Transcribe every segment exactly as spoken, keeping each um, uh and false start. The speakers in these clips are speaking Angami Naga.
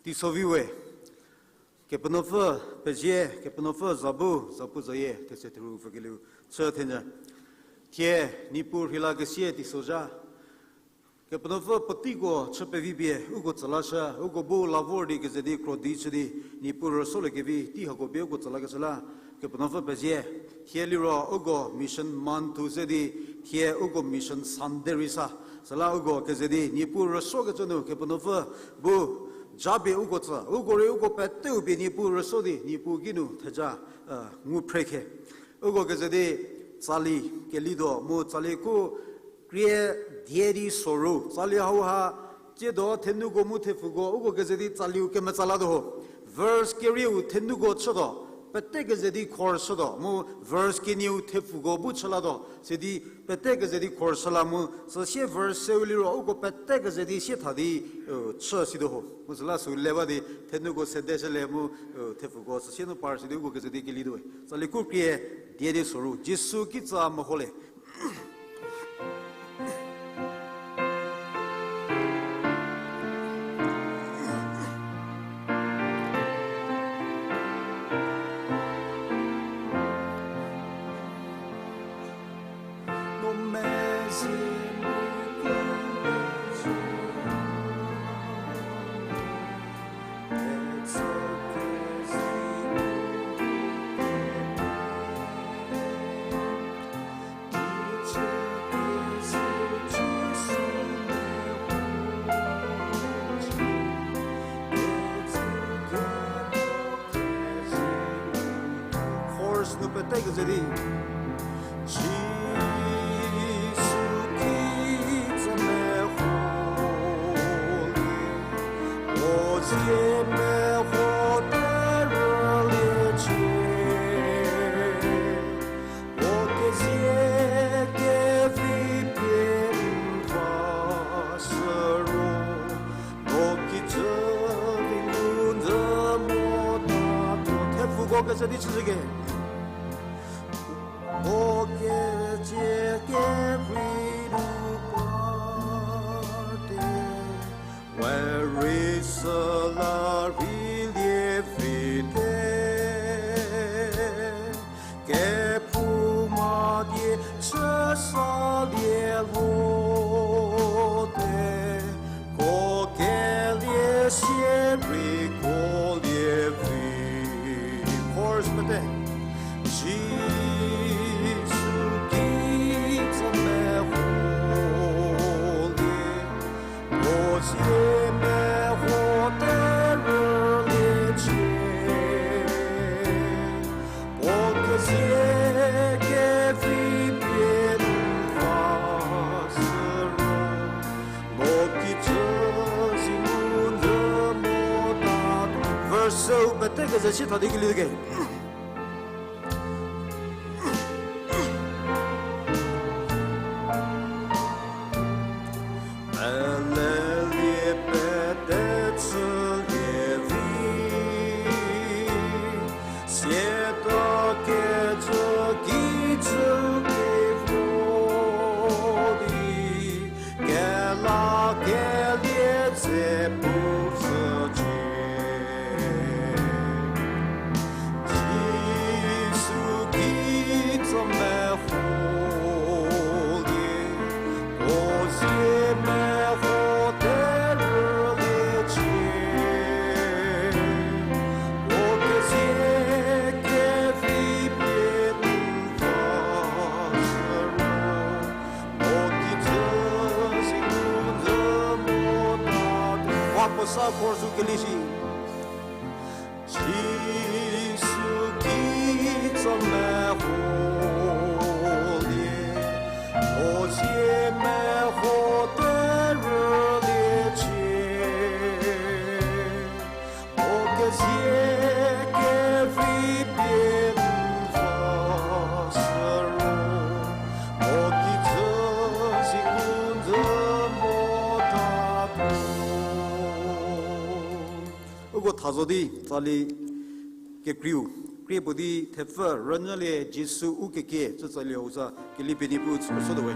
Teisovi we, Kepenuopfü pezie, Kepenuopfü za bu, za pu zayie, these theru pfükelieu chü thenyü. Thie, Niepuu rhei lakesie teisozha. Kepenuopfü puoteiko chü pevi pie, uko tsü lashü, uko bu la vor di keze di kro di chü di, Niepuu rüsoliekevi, tei hako pie uko tsü lakeshü la, Kepenuopfü pezie. Thie liro uko mission month se di, thie uko mission Sunday rei sa. Süla uko keze di, Niepuu rüsokecü nu, Kepenuopfü bu japie uko tsü, uko rei uko peteu pie Niepuu rüso di, Niepuu kinu theja, eh, ngu phre khe. Uko keze di tsali kelituo mu tsali khu krie die di soru. Tsali hauha, tsiedo thenuko mu thepfuko, uko keze di tsaliu kemetsa latuo ho. Verse kerieu thenuko chütuo, pete keze di chorus chütuo, mu verse kenieu thepfuko bu chü latuo, sidi pete keze di chorus chü la mu, süsie verse seu liro, uko pete keze di sie tha di, uh, chü situo ho. Mu süla sü le ba di, thenuko sede shülie mu, uh, thepfuko süsie nu par sidi uko keze di kelituo we. Tsali khu krie die di soru, Jisu kitsa meholie. Chorus nu pete keze di. Jisu kitsa meholie, puo zie meho terüliecie. Puo kezie kevi pie n va shü ro, no kijü di ngu nzü mota tuo. Thepfuko keze di chüshüke. Puo kezie kevi nu parte, we rei süla rei lie vite. Kephouma die chü salie vote, ko kelie sie rei ko lie vi. Chorus pete. Jisu kitsa meholie, puo zie meho terüliecie. Puo kezie kevi pie n va shü ro, no kijü di ngu nzü mota tuo. Verse seu pete keze sie tha di kelituo ke. Melelie pete chülie vi, siata kecü kijü ki vo di, kelakelie tse pushücie. Jisu kitsa meholie, puo zie meho terüliecie. Puo kezie kevi pie n va shü ro, no kijü di ngu nzü mota tuo. Wa puo sa chorus keli shi. Jisu kitsa meholie, puo zie meho terüliecie. Puo kezie kevi pie n va shü ro, no kijü di ngu nzü mota tuo. Uko tha zo di tsali kekreiu, krie puo di thepfü rünyülie Jisu u kekie, tsü tsali hau za keli pie Niepuu tsüshütuo we.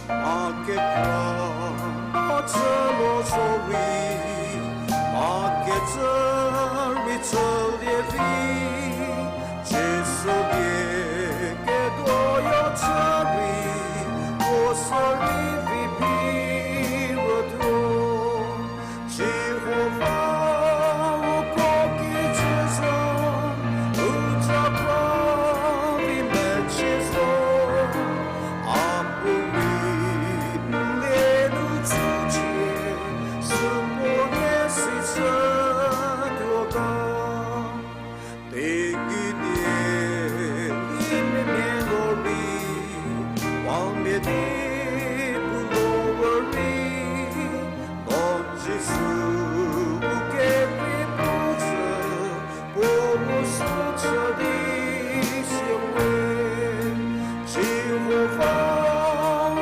A kekra, a chü lo zorei, a kecü rei chülie vi, Jisu die kedoyo chü rei, puo sü rei vi pi ruotuo. Jihova uko kijü zo, u japra vi mechie zo, a pu rei n lie nu tsücie, supuo nie si shütuo ga. Teigei die di mia mia lo rei, wamia di pu lo rei, no Jisu u kekrei pu tsü, puo bu sü chü di sie we. Jihova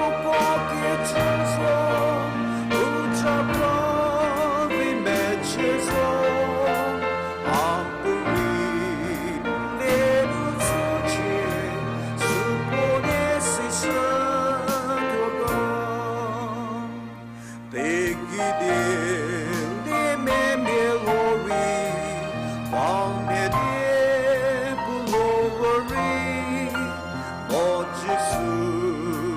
uko kijü zo, u japra vi mechie zo, a pu rei n lie nu tsücie, supuo nie si shütuo ga. Teigei die di mia mia lo rei, wamia di pu lo rei, no Jisu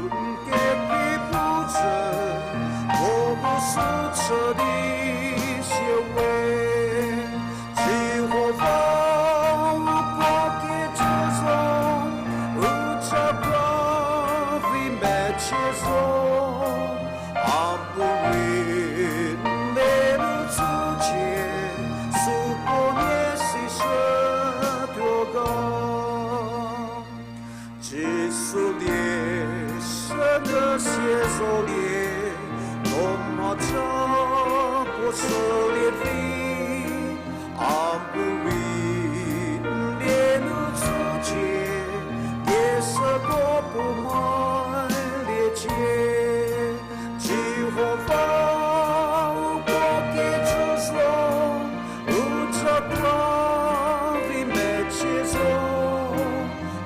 n kekrei pu tsü, puo bu sü chü di sie we. Jihova uko kijü zo, u japra vi mechie zo, a pu rei n lie nu tsücie, supuo nie si shütuo ga. Jisu die shünyü sie zolie, no mhaca puo shülie vi, a pu rei n lie nu tsücie, die süko puo mhaliecie. Jihova uko kijü zo, u japra vi mechie zo,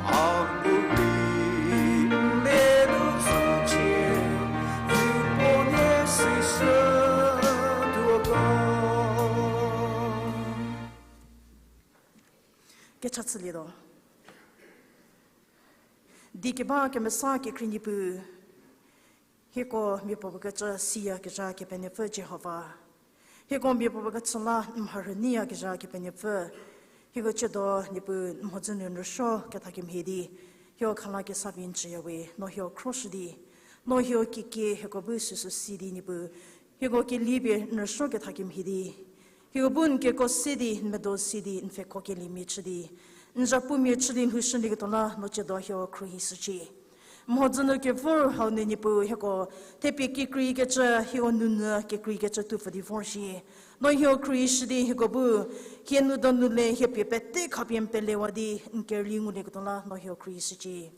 a pu rei n lie nu tsücie, supuo nie si shütuo ga. Kecha chülietuo. Die keba kemesa kekrei Niepuu, hieko miapuo bu kecü siyakezha Kepenuopfü Jihova. Hieko miapuo bu kecü la n mharhü neiyakezha Kepenuopfü. Hieko tsiedo Niepuu n mhodzü nu n rüsuo kethakemhie di, hieko khala kesa pie n tsüya we, no hieko khroshü di, no hieko kiekie hieko bu süsü si di Niepuu, hieko kelie pie n rüsuo kethakemhie di, hieko bu n keko se di, n medo se di, n pfheko keliemia chü di, n zhapumia chü di lhoushülieketuo la no tsiedo hieko khruohishücie. Mhodzü nu kevor hau nu Niepuu hieko thepie kekreikecü, hieko nounyü kekreikecü tuopfü di vor shie. No hieko khruohishü di hieko bu hie nou donu le hie pie pete khapie n pelewa di n kerüli ngulieketuo la no hieko khruohishücie.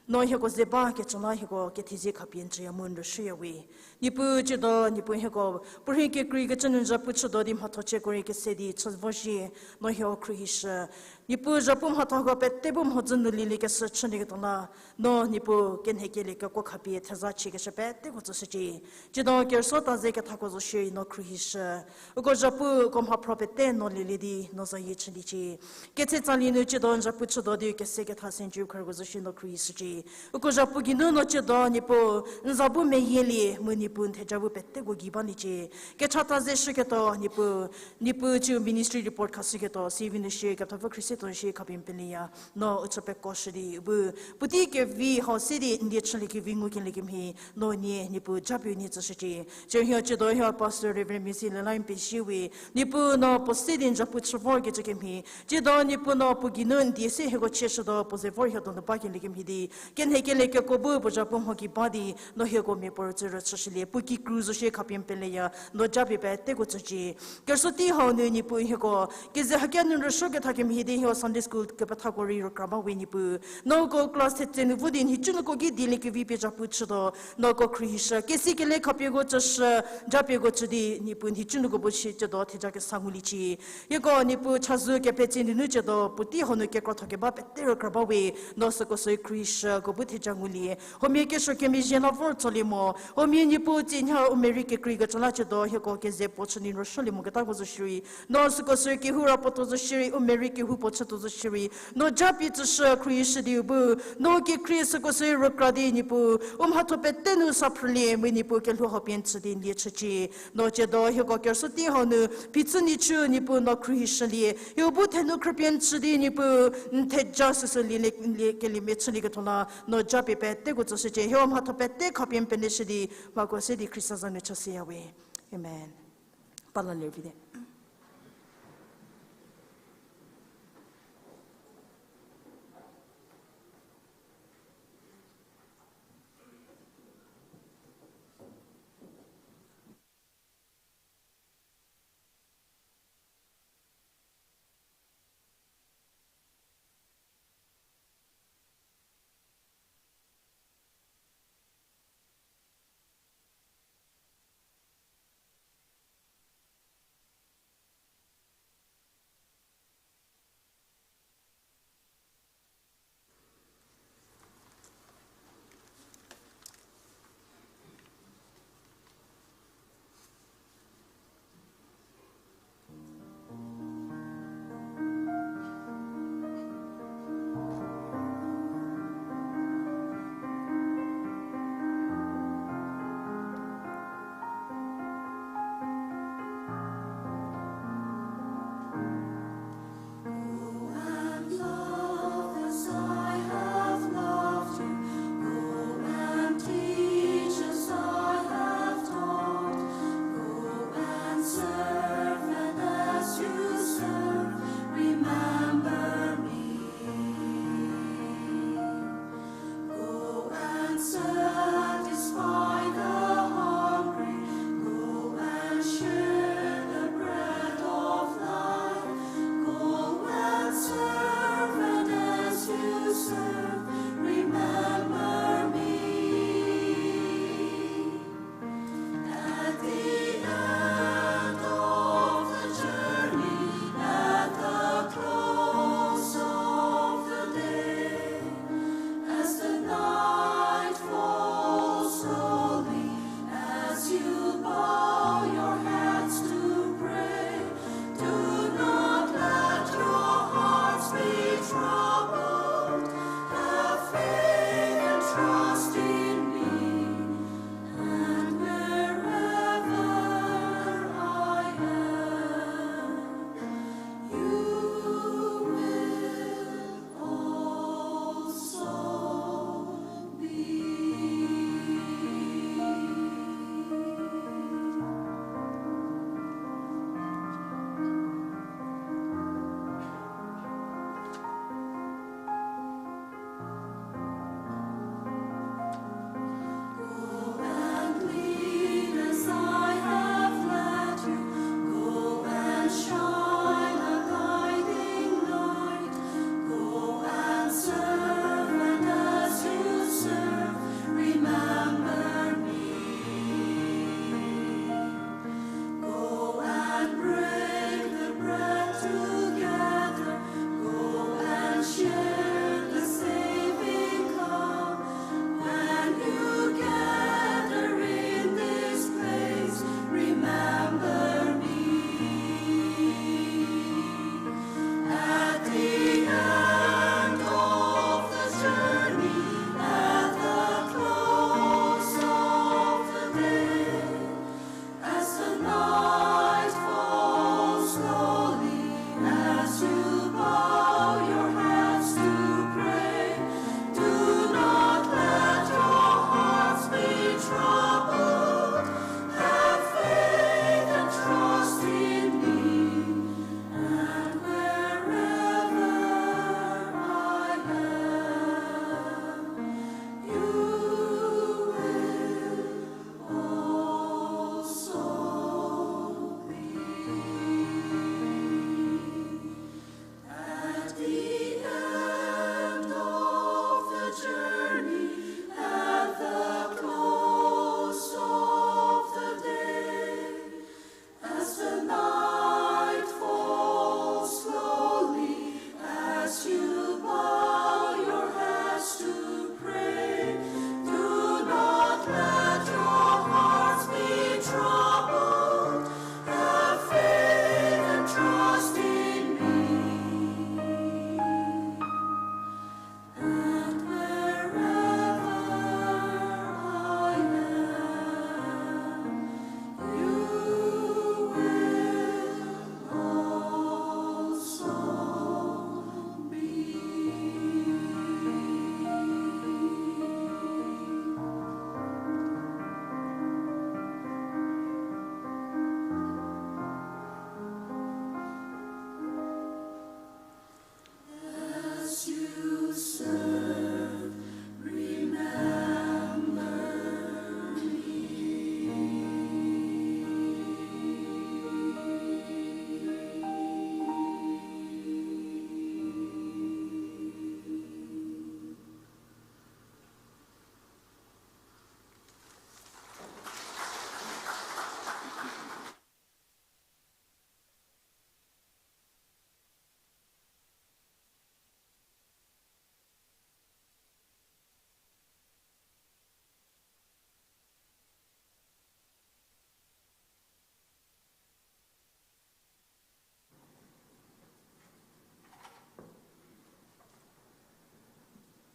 No hieko ze bakecü la hieko kethezie khapie n tsüya mu n rüsuoya we. Niepuu tsiedo Niepuu hieko puorhi kekreikecü nu zhapu chütuo di mhatho chieko rei kese di chü vo shie, no hieko khruohishü. Niepuu zhapu mhathoko pete bu mhodzü nu lieliekeshü chülieketuo la, no Niepuu kenhekelie kekuo khapie theza chiekeshü peteko tsüshücie. Tsiedo kerüsuo ta ze kethako zo shierei no khruohishü. Uko zhapu uko mhaphro pete no lielie di no zayie chüliecie. Ketse tsalie nu tsiedo n zhapu chütuo di kese ketha se n cie u kharko zo shie no khruohishücie. Uko zhapu geinu no tsiedo Niepuu n za bu meyielie mu Niepuu n theja bu peteko gei baliecie. Kechata ze shüketuo Niepuu, Niepuu tsiu ministry report khashüketuo, sivi nu shie kepethapfü Khrista tuo shie khapie n peleya. No u chü peko shü di u bu puotei kevi hau se di n die chüliekevi ngukelie kemhie, no nie Niepuu japie nie tsüshücie. Tsiu hieko tsiedo hieko Pastor Reverend Misi Leline pezie we, Niepuu no puo se di n zhapu chü vorkecü kemhie, tsiedo Niepuu no puo geinu n die se hieko chieshütuo puo ze vor hieko donu bakelie kemhie di, kenhekelie kekuo bu puo zhapu mho gei ba di no hieko miapuorütsü rüchüshülie, puo kikru zo shie khapie n peleya, no japie peteko tsücie. Kerüsuo tei hau nu Niepuu hieko keze hakia nu rüsuo kethakemhie di Sunday school kepethako rei rükra ba we Niepuu. Noko class thetse nu vo di nhicunuoko ki dieliekevi pie zhapu chütuo, noko khruohishü, kesikele khapieko tsüshü, japieko chü di Niepuu nhicunuoko bu shi chütuo theja kesa nguliecie. Hieko Niepuu chazou kepetse nunu chütuo puotei hau nu kekrotho keba pete rükra ba we, no süko sü khruohishüko bu theja ngulie. Huomia kesuo kemezhie la vor tsolie mo. Huomia Niepuu tsie nha u merei kekreikecü la chütuo hieko keze puo chü di n rüshülie moketako zo shierei, no süko sü kehou ra puo tuo zo shierei, u merei kehou puo chütuo zo shierei, no japie tsüshü khruohishü di u bu, no kekhrie süko sü rükra di Niepuu, u mhatho pete nu sa phrülie mu Niepuu kelhou hau pie n tsü di n lie chücie. No chütuo hieko kerüsuo tei hau nu phichü nhicu Niepuu no khruohishülie, hieu bu thenu khrüpie n tsü di Niepuu, n theja süsü lie, lie keliemia chülieketuo la no japie peteko tsüshücie, hieu mhatho pete khapie n peleshü di, mhako se di Khrista za nu chashüya we. Amen. Pala lervite.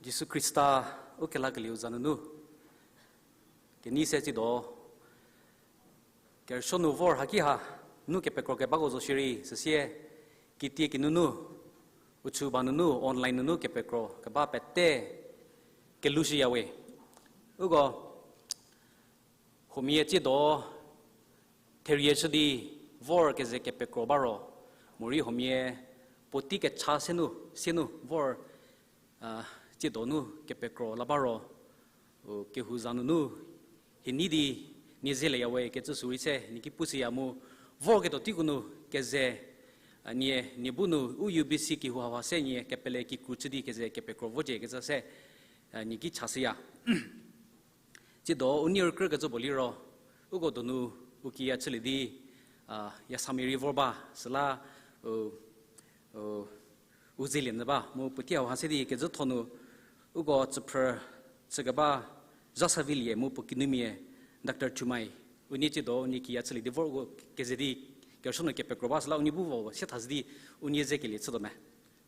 Jisu Khrista u kelakelieu za nunu, kenei se tsiedo, kerüsuo nu vor haki ha, nu kepekro kebako zo shierei, süsie, kitie kinunu, u chü ba nunu, online nunu kepekro keba pete, kelushüya we. Uko, huomia tsiedo, therie chü di vor keze kepekro ba ro, morei huomia puotei kecha sienu, sienu vor, a, tsiedo nu kepekro la ba ro, u, kehou za nunu, hie nei di, nie ze leya we kecü sürei se, nie ki pushüya mu, vorketuo teiko nu, keze, a, nie, nie bu nu, u U B C kehou hauha se nie, kepele kikru chü di keze kepekro vocie kecü se, a, nie ki chashüya. Tsiedo u nei rükrü kecü puo liro, uko donu u kiya chülie di, a, yasamia rei vor ba, süla, u, u, u zelie nyü ba, mu puotei hauha se di kezhütho nu, uko tsüphrü chükeba, Zhasavilie mu puo kinumia, Doctor Chumai, u nei tsiedo u nei kiya chülie di vor uko keze di, kerüsuo nu kepekro ba süla u nei bu vo se thashü di, u nei zekelie chütuo me.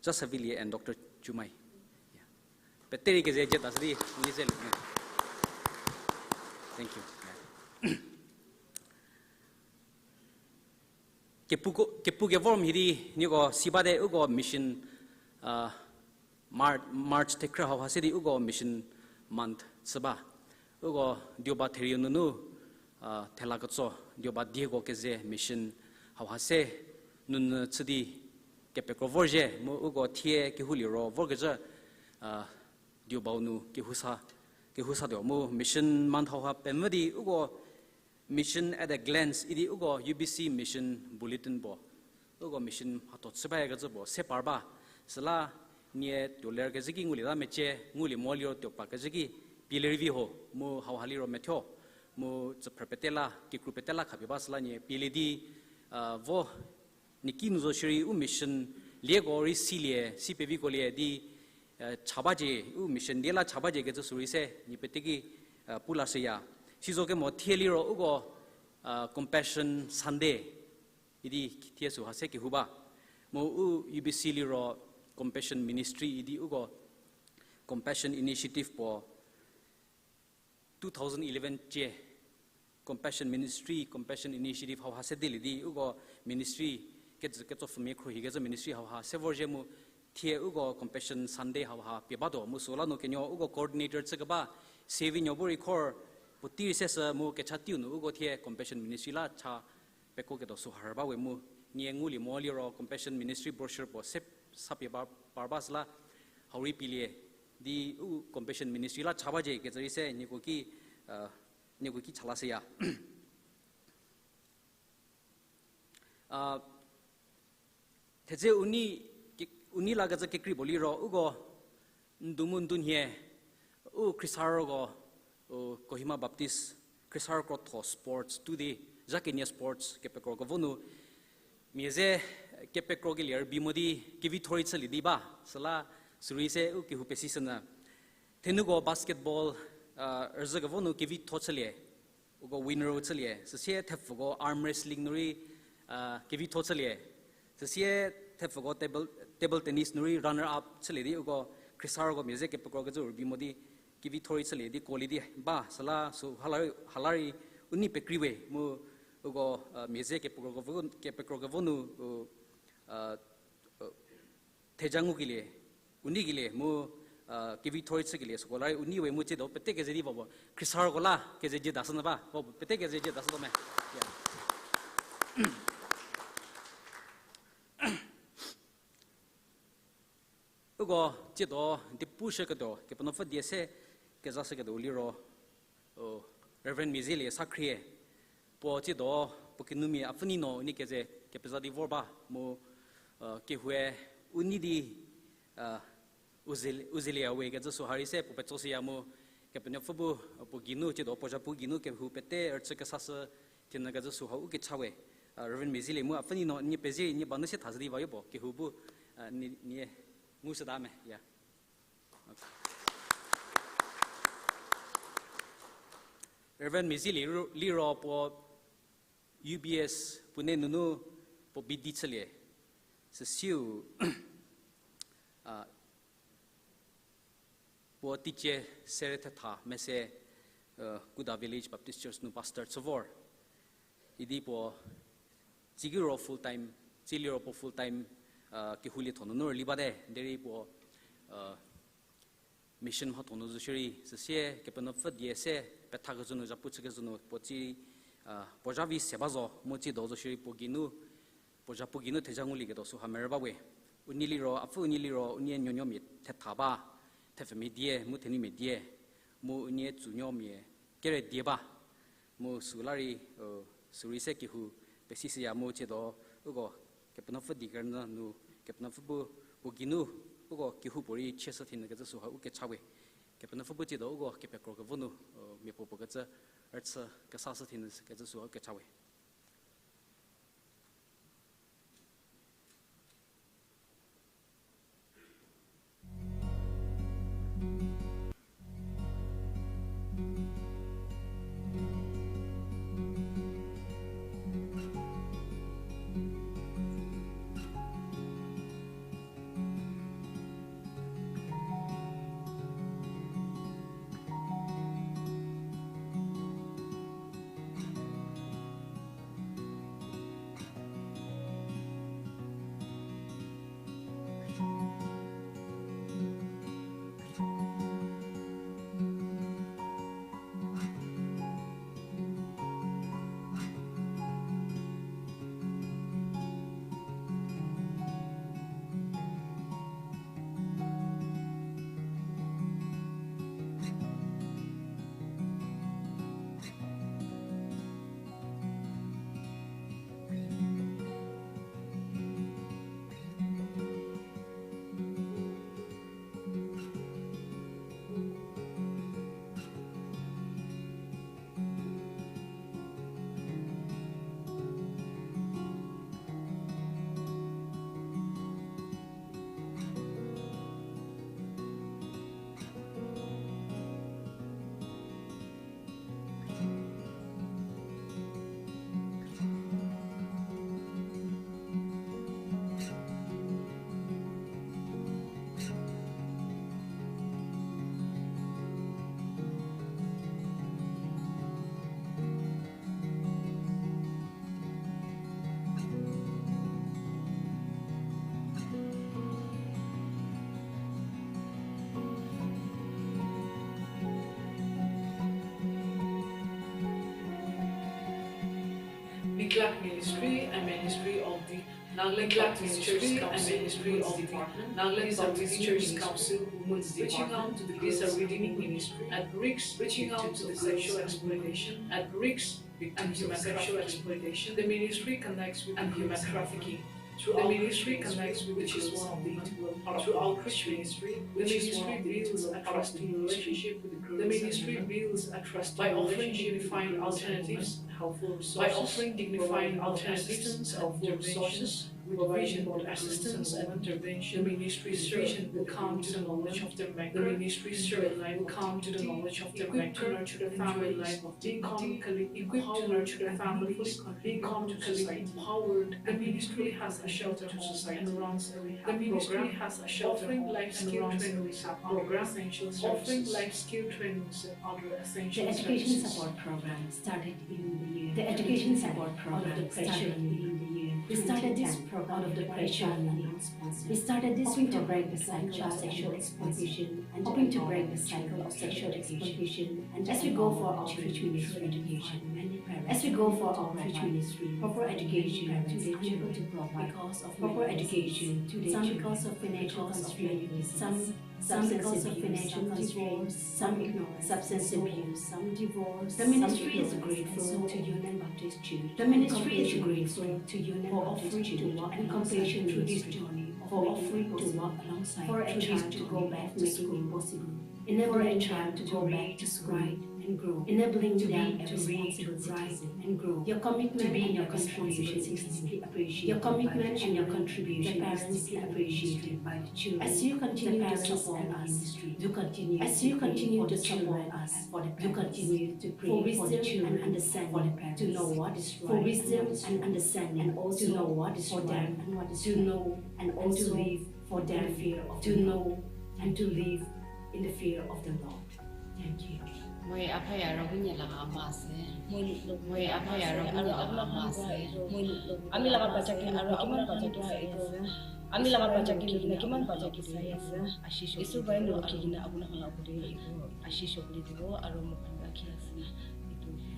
Zhasavilie and Doctor Chumai. Pete rei keze dzie tashü di, u nei zelie me. Thank you. Kepu ko, kepu kevor mhie di, nieko si bate uko mission, a, Mar-, March thekhrü hauha se di uko mission month chü ba. Uko Dioba therieu nunu, a, thela ketso, Dioba dieko keze mission hauha se nunu chü di kepekro vorzhie, mu uko thie kehou liro vorkezhü, a, Diobau nu kehou sa, kehou satuo mu mission month hauha pemvü di uko Mission at a Glance idi uko U B C Mission Bulletin puo, uko mission mhatho chü bayakecü puo se par ba. Süla nie tuo ler kezhü ki ngulieta mecie, ngulie mo liro tuo pa kezhü ki pielie rei vi ho, mu hauha liro methuo, mu tsüphrü pete la, kikru pete la khapie ba süla nie pielie di, a, vo nie kinu zo shierei u mission lieko rei silie, si peviko lie di, a, cha bacie, u mission lie la cha bacie kecü sürei se nie pete ki, a, pu lashüya. Sizo kemo thie liro uko, a, Compassion Sunday idi thie süha se kehou ba. Mu u U B C liro Compassion Ministry idi uko Compassion Initiative puo two thousand eleven cie Compassion Ministry, Compassion Initiative hauha se dilie di uko ministry kecü ketsopfhümia khruohi kecü ministry hauha se vorzhie mu thie uko Compassion Sunday hauha pie batuo mu süla nu kenuo uko coordinator chükeba Sevinuo bu rei khor puotei rei seshü mu kecha teiu nu uko thie Compassion Ministry la cha pekuoketuo süha rü ba we mu nie ngulie mo liro Compassion Ministry brochure puo se sa pie ba, par ba süla hau rei pielie di u Compassion Ministry la cha bacie kecü rei se nieko ki, a, nieko ki cha lashüya. A, thedze u nei, u nei lakecü kekrei puo liro uko ndu mu ndunhie u khriesarüko, u Kohima Baptist khriesarü krotho sports tu di, zha kenie sports kepekro kevo nu mia ze kepekro kelie rübei mo di kevitho rei chülie di ba, süla sürei se u kehou pesishü nyü. Thenuko basketball, a, rüzhü kevo nu kevitho chülie, uko winner chülie, süsie thepfuko arm wrestling nu rei, a, kevitho chülie, süsie thepfuko table, table tennis nu rei runner up chülie di uko khriesarüko mia ze kepekro kecü rübei mo di kevitho rei chülie di kuolie di ba, süla sü hala rei, hala rei u nei pekrei we mu uko, a, mia ze kepekro kevo, kepekro kevo nu, u, a, theja ngukelie, u neikelie mu, a, kevitho rei chükelie süko la rei u nei we mu tsiedo pete keze di va puo khriesarüko la keze dzie dashü nyü ba, va puo pete keze dzie dashütuo me. Uko tsiedo diepushüketuo Kepenuopfü die se kezashüketuo liro, o, Reverend Miezielie Sakhrie, puo tsiedo puo kinumia apfü nei no u nei keze kepeza di vor ba mu, a, kehoue u nei di, a, u ze, u zelie we kecü süha rei se puo petso shüya mu, Kepenuopfü bu, a, puo geinu tsiedo puo zhapu geinu kehou pete rüchü kesashü, thienyü kecü süha u kecha we, a, Reverend Miezielie mu apfü nei no nie pezie nie ba nu sie thashü di ba yopuo kehou bu, a, nie, nie ngushüta me ya. Reverend Miezielie liro, liro puo U B S Pune nunu puo B D chülie. Süsiu, a, Puo teicie sere thetha mese, uh, Kuda Village Baptist Church nu pastor chü vor. Idi puo tsikiro full time, tsiliro puo full time, uh, kehoulietho nunu rüli bate, derei puo, uh, mission mhatho nu zo shierei, süsie Kepenuopfü die se, pethakecü nu, zhapu chükecü nu, puo tsi, uh, puo zha vi se ba zo, mu tsi do zo shierei puo geinu, puo zhapu geinu theja ngulieketuo süha merü ba we. Unie liro, apfü unie liro, unie nuonuomia thetha ba, thepfumia die, mu thenumia die, mu unie tsunuomia kere die ba. Mu süla rei, uh, sürei se kehou pesishüya mu tsiedo, uko Kepenuopfü die kerünyü nu, Kepenuopfü bu, puo geinu, uko kehoupuorei chieshü thenyü kecü süha u kecha we. Kepenuopfü bu tsiedo, uko kepekro kevo nu, uh, miapuopuo kecü, rüchü kesashü thenyü kecü süha u kecha we. Neglect Ministry and Ministry of the Neglect Ministry and Ministry of the Neglect Baptist Church Council Women's Department. Reaching out to the girls and women at risk, reaching out to the sexual exploitation at risk, victims of sexual exploitation. The ministry connects with the human trafficking. Through the ministry connects with, which is one of the, through outreach ministry, which is one of the, builds a trusting relationship with the girls. The ministry builds a trust by offering dignified alternatives, helpful resources, by offering dignified alternatives, helpful resources, with vision, assistance and intervention. The ministry's vision will come to the knowledge of the maker. The ministry's servant will come to the knowledge of the maker. Equipped to nurture the family life of the economically, equipped to nurture the family, economically empowered. The ministry has a shelter for society and runs a rehab program, offering life skill training, rehab program, offering life skill training, the education support program started in the year. The education support program started in the year. We started this program out of the pressure. We started this program to break the cycle of sexual exploitation and hoping to break the cycle of sexual exploitation. And as we go for outreach ministry education, as we go for outreach ministry, proper education is unable to provide because of proper education. Some because of financial constraints, some Some because of financial constraints, some ignorance, substance abuse, some divorce. The ministry is grateful to Union Baptist Church. The ministry is grateful to Union Baptist Church and compassion through this journey, for offering to walk alongside for a child to go back to school. Enabling a child to go back to school and grow, enabling them to be a responsible citizen and grow. Your commitment and your contribution is deeply appreciated. Your commitment and your contribution is deeply appreciated by the children. As you continue to support us, you continue, as you continue to support us, you continue to pray for the children and understand for the parents, to know what is right, for wisdom and understanding, and also to know what is right and what is, to know and also live for them, fear of to know and to live in the fear of the Lord. Thank you. Moi aphaya rogunyela ama se. Moi aphaya rogunyela ama se. Ami laga pacha ki aro kiman pacha ki aro. Ami laga pacha ki aro kiman pacha ki aro. Ashisho. Isu bai no ki na abu na hala abu de. Ashisho de do aro mo kan ki ase.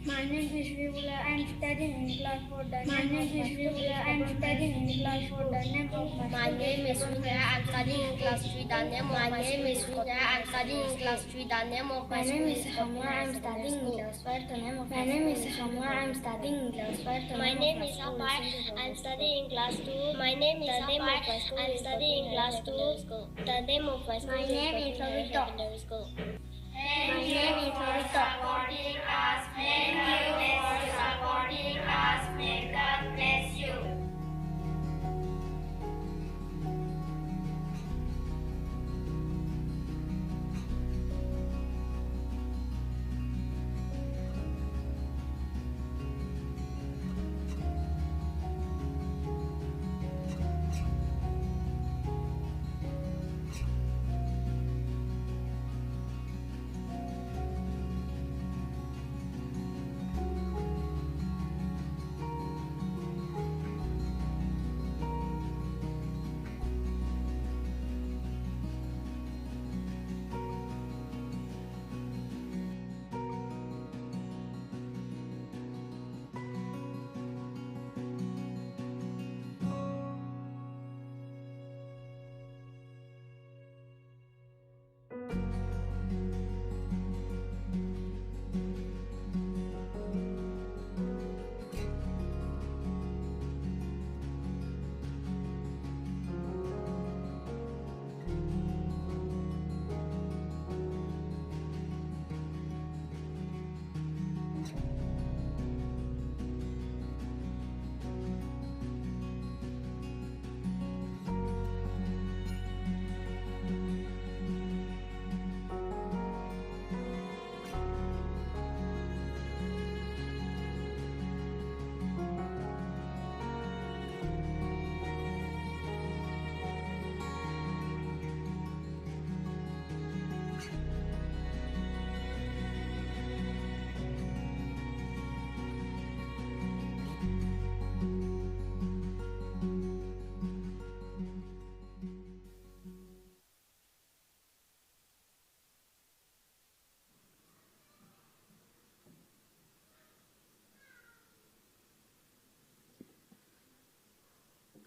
My name is Rivula. I'm studying in class four. The My name is Rivula. I'm studying in class four. The name of my My name is Rivula. I'm studying in class three. The name of my My name is Rivula. I'm studying in class three. The name of my My name is Hamla. I'm studying in class five. The name of My name is Hamla. I'm studying in class five. The My name is Amar. I'm studying in class two. My name is Amar. I'm studying in class two. The name of my school is Golden Secondary School. Thank you for supporting us. Thank you for supporting us. May God bless you.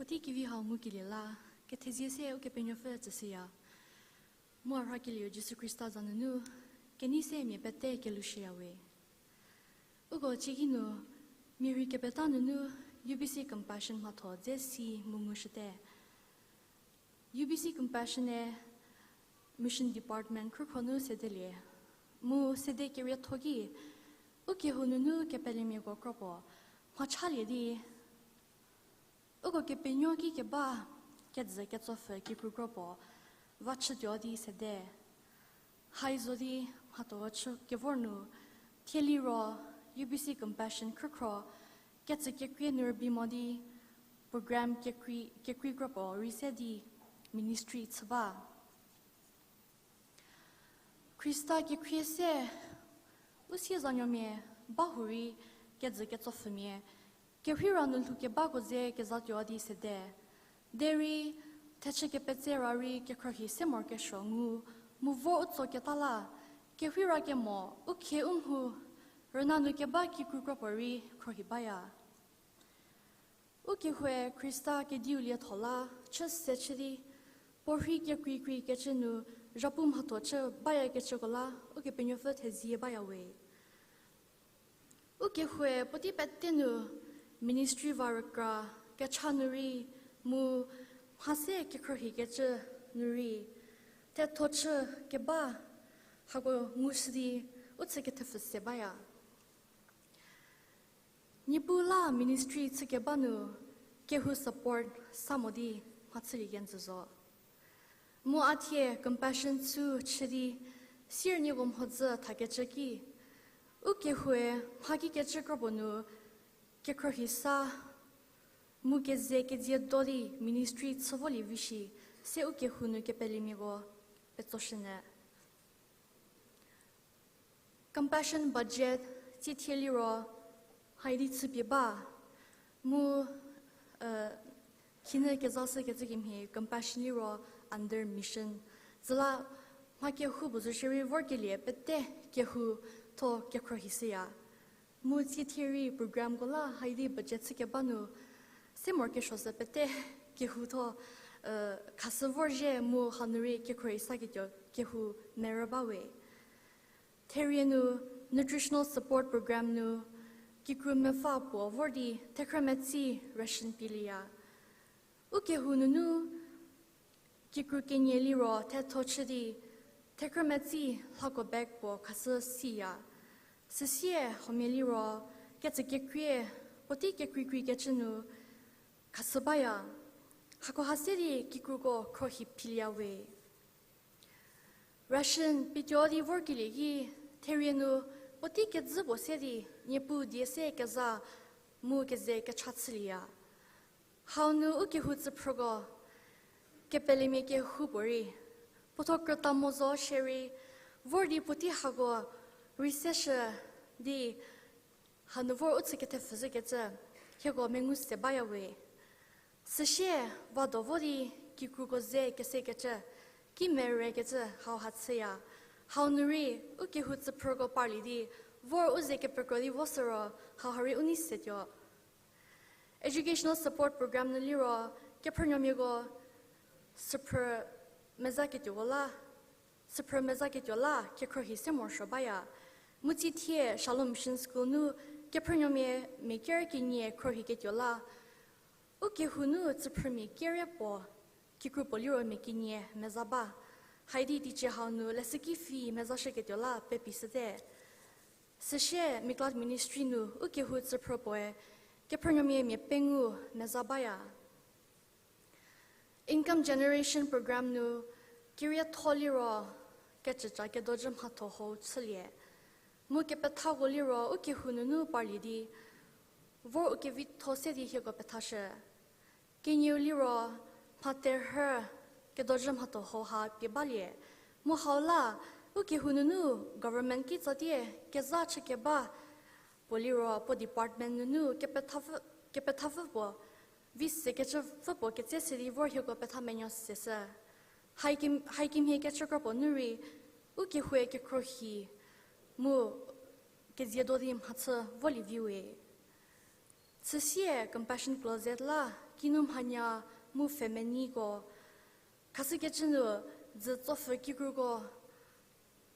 Puotei kevi hau ngukelie la, kethezie se Ukepenuopfü tsüshüya. Mu a rhakelieu Jisu Khrista za nunu, kenei se mia pete kelushüyawe. Uko cieki nu, mia rhei kepeta nunu, U B C Compassion mhatho dze si mu ngushüte. U B C Compassion-e Mission Department khrükhro nu sedelie. Mu sede kerietho ki, ukehou nunu kepelemiako kro puo mhachalie di, uko kepenuo ki keba kejü ketsopfü kikru kro puo va chütuo di sede. Hai zo di mhatho chü kevor nu, thie liro U B C Compassion khrükhro ketsü kekrie nu rübei mo di program kekrei, kekrei kro puo rei se di ministry chü ba. Khrista kekhrie se, u siezanuomia ba hurei kejü ketsopfümia, kerheira nu lhou kebako ze kezatuo di sede. Derei, thechü kepetse ra rei kekhruohi se morokesuo ngu, mu vor u tso keta la, kerheira kemo, u khie u mhu, rüna nu keba kikru kro puorei khruohi baya. Ukehoue Khrista kediu lietho la chü se chü di, puorhei kekreikrei kecü nu zhapu mhatho chü bayakecüko la Ukepenuopfü thezie bayawe. Ukehoue puotei pete nu ministry va rükra kecha nu rei mu mha se kekhruohikecü nu rei, thetho chü keba hako ngushü di u chü kethepfü se baya. Niepuu la ministry chükeba nu kehou support sa mo di mhachülie kenjü zo. Mu a thie Compassion chü chü di sirnieko mhodzü thakecü ki, ukehoue mha kikecü kro puo nu kekhruohi sa mu keze kedzie do di ministry chü volie vi shi se ukehou nu kepelemiako petsoshünyü. Compassion budget tsie thie liro haidi chüpie ba. Mu, khinhie kezashükecü kemhie compassion liro under mission. Süla mha kehou puo zo shierei vorkelie pete kehou tho kekhruohi shüya. Mu tsie thie rei programko la haidi budget chükeba nu se morokesuo sü pete kehou tho khashü vorzhie mu hanu rei kekhruohi saketuo kehou merü ba we. Therie nu nutritional support program nu kikru mepfü puo vor di thekhrü metsi ration pielieya. Ukehou nunu kikru kenie liro thetho chü di thekhrü metsi lhako bag puo khashü siya. Süsie huomia liro kecü kekrie puotei kekreikreikecü nu khashü baya. Hakoha se di kikruko khruohi philieya we. Ration pituo di vorkelie ki therie nu puotei kedzü puo se di Niepuu die se keza mu keze kecha chülieya. Hau nu ukehou tsüphrüko kepelemia kehoupuorei puotho krüta mo zo shierei vor di puotei hako rei seshü di hanu vor u chü kethepfhüzhükecü hieko mengu se baya we. Süsie vado vo di kikruko ze kesekecü kimerekecü hauha chüya. Hau nu rei ukehou tsüphrüko parlie di vor u ze kepekro di vo süro hauha rei u nei setuo. Educational support program nu liro kephrünuomiako süphrü meza ketuoko la, süphrü meza ketuo la kekhruohi se morosuo baya. Mu tsie thie Shalom Mission School nu kephrünuomia mia ker kenie khruohi ketuo la ukehou nu tsüphrümia kerie puo kikru puo liro mia kenie meza ba. Haidi teicie hau nu leshüki fee mezashüketuo la pepi shüte. Süsie Miklat Ministry nu ukehou tsüphrü puoe kephrünuomia mia pengou meza baya. Income Generation Program nu kerietho liro kecüca kedojü mhatho hou chülie. Mu kepethako liro ukehou nunu parlie di vor u kevitho se di hieko pethashü. Kenieu liro mha terhü kedojü mhatho hou ha pie balie. Mu hau la ukehou nunu government kitsatie kezha chükeba puo liro puo department nunu kepethapfü, kepethapfü puo vi sekecüpfü puo ketse se di vor hieko petha menuo seshü. Hai kim-, hai kemhie kecükro puo nu rei ukehoue kekhruohi mu kezie do di mhachü volie vi we. Chüsie Compassion Closet la kinu mhanya mu femeniko khashükecü nu dzü tsopfü kikruko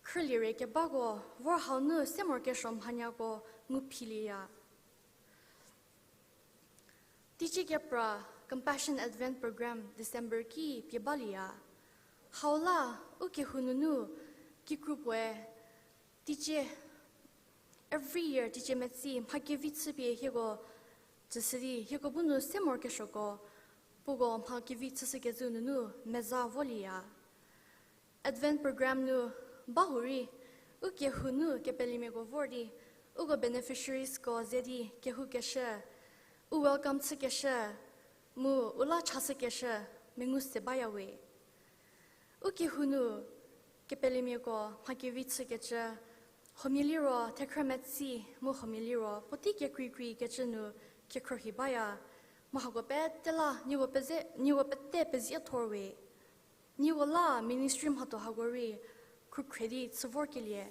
khrülie re kebako vor hau nu se morokesuo mhanyako ngu philieya. Teicie kepra Compassion Advent Program December ki pie balieya. Hau la ukehou nunu kikru puoe teicie, every year teicie metsi mha kevi chüpie hieko tsüshü di hieko bu nu se morokesuoko puoko mha kevi chüshükecü nunu meza volieya. Advent program nu bahurei ukehou nu kepelemiako vor di uko beneficiariesko ze di kehoukeshü, u welcome chükeshü, mu u la chashükeshü mengu se baya we. Ukehou nu kepelemiako mha kevi chükecü, huomia liro thekhrü metsi mu huomia liro puotei kekreikreikecü nu kekhruohi baya. Mu hako pete la nieko peze, nieko pete pezie thor we. Nieko la ministry mhatho hako rei khrükhre di chü vorkelie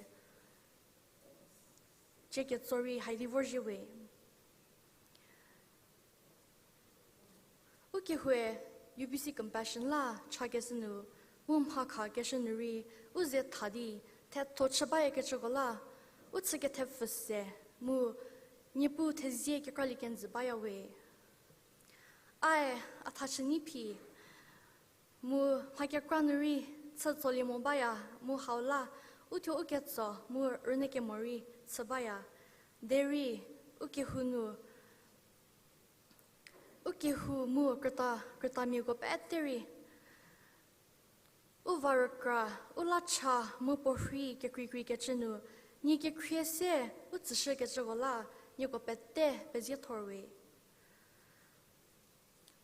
cie ketso rei hai di vorzhie we. Ukehoue U B C Compassion la chakeshü nu, mu mha khakeshü nu rei u ze tha di thetho chü bayakecüko la u chü kethepfü se, mu Niepuu thezie kekralie kenjü baya we. Ae, a thachü nyi phi, mu mha kekra nu rei chü tsolie mo baya, mu hau la u thuo u ketso mu rünyü kemo rei chü baya. Derei ukehou nu, ukehou mu krüta, krütamiako pete rei u va rükra, u la cha mu puo rhei kekreikreikecü nu nie kekhrie se u tsüshükecüko la nieko pete pezie thor we.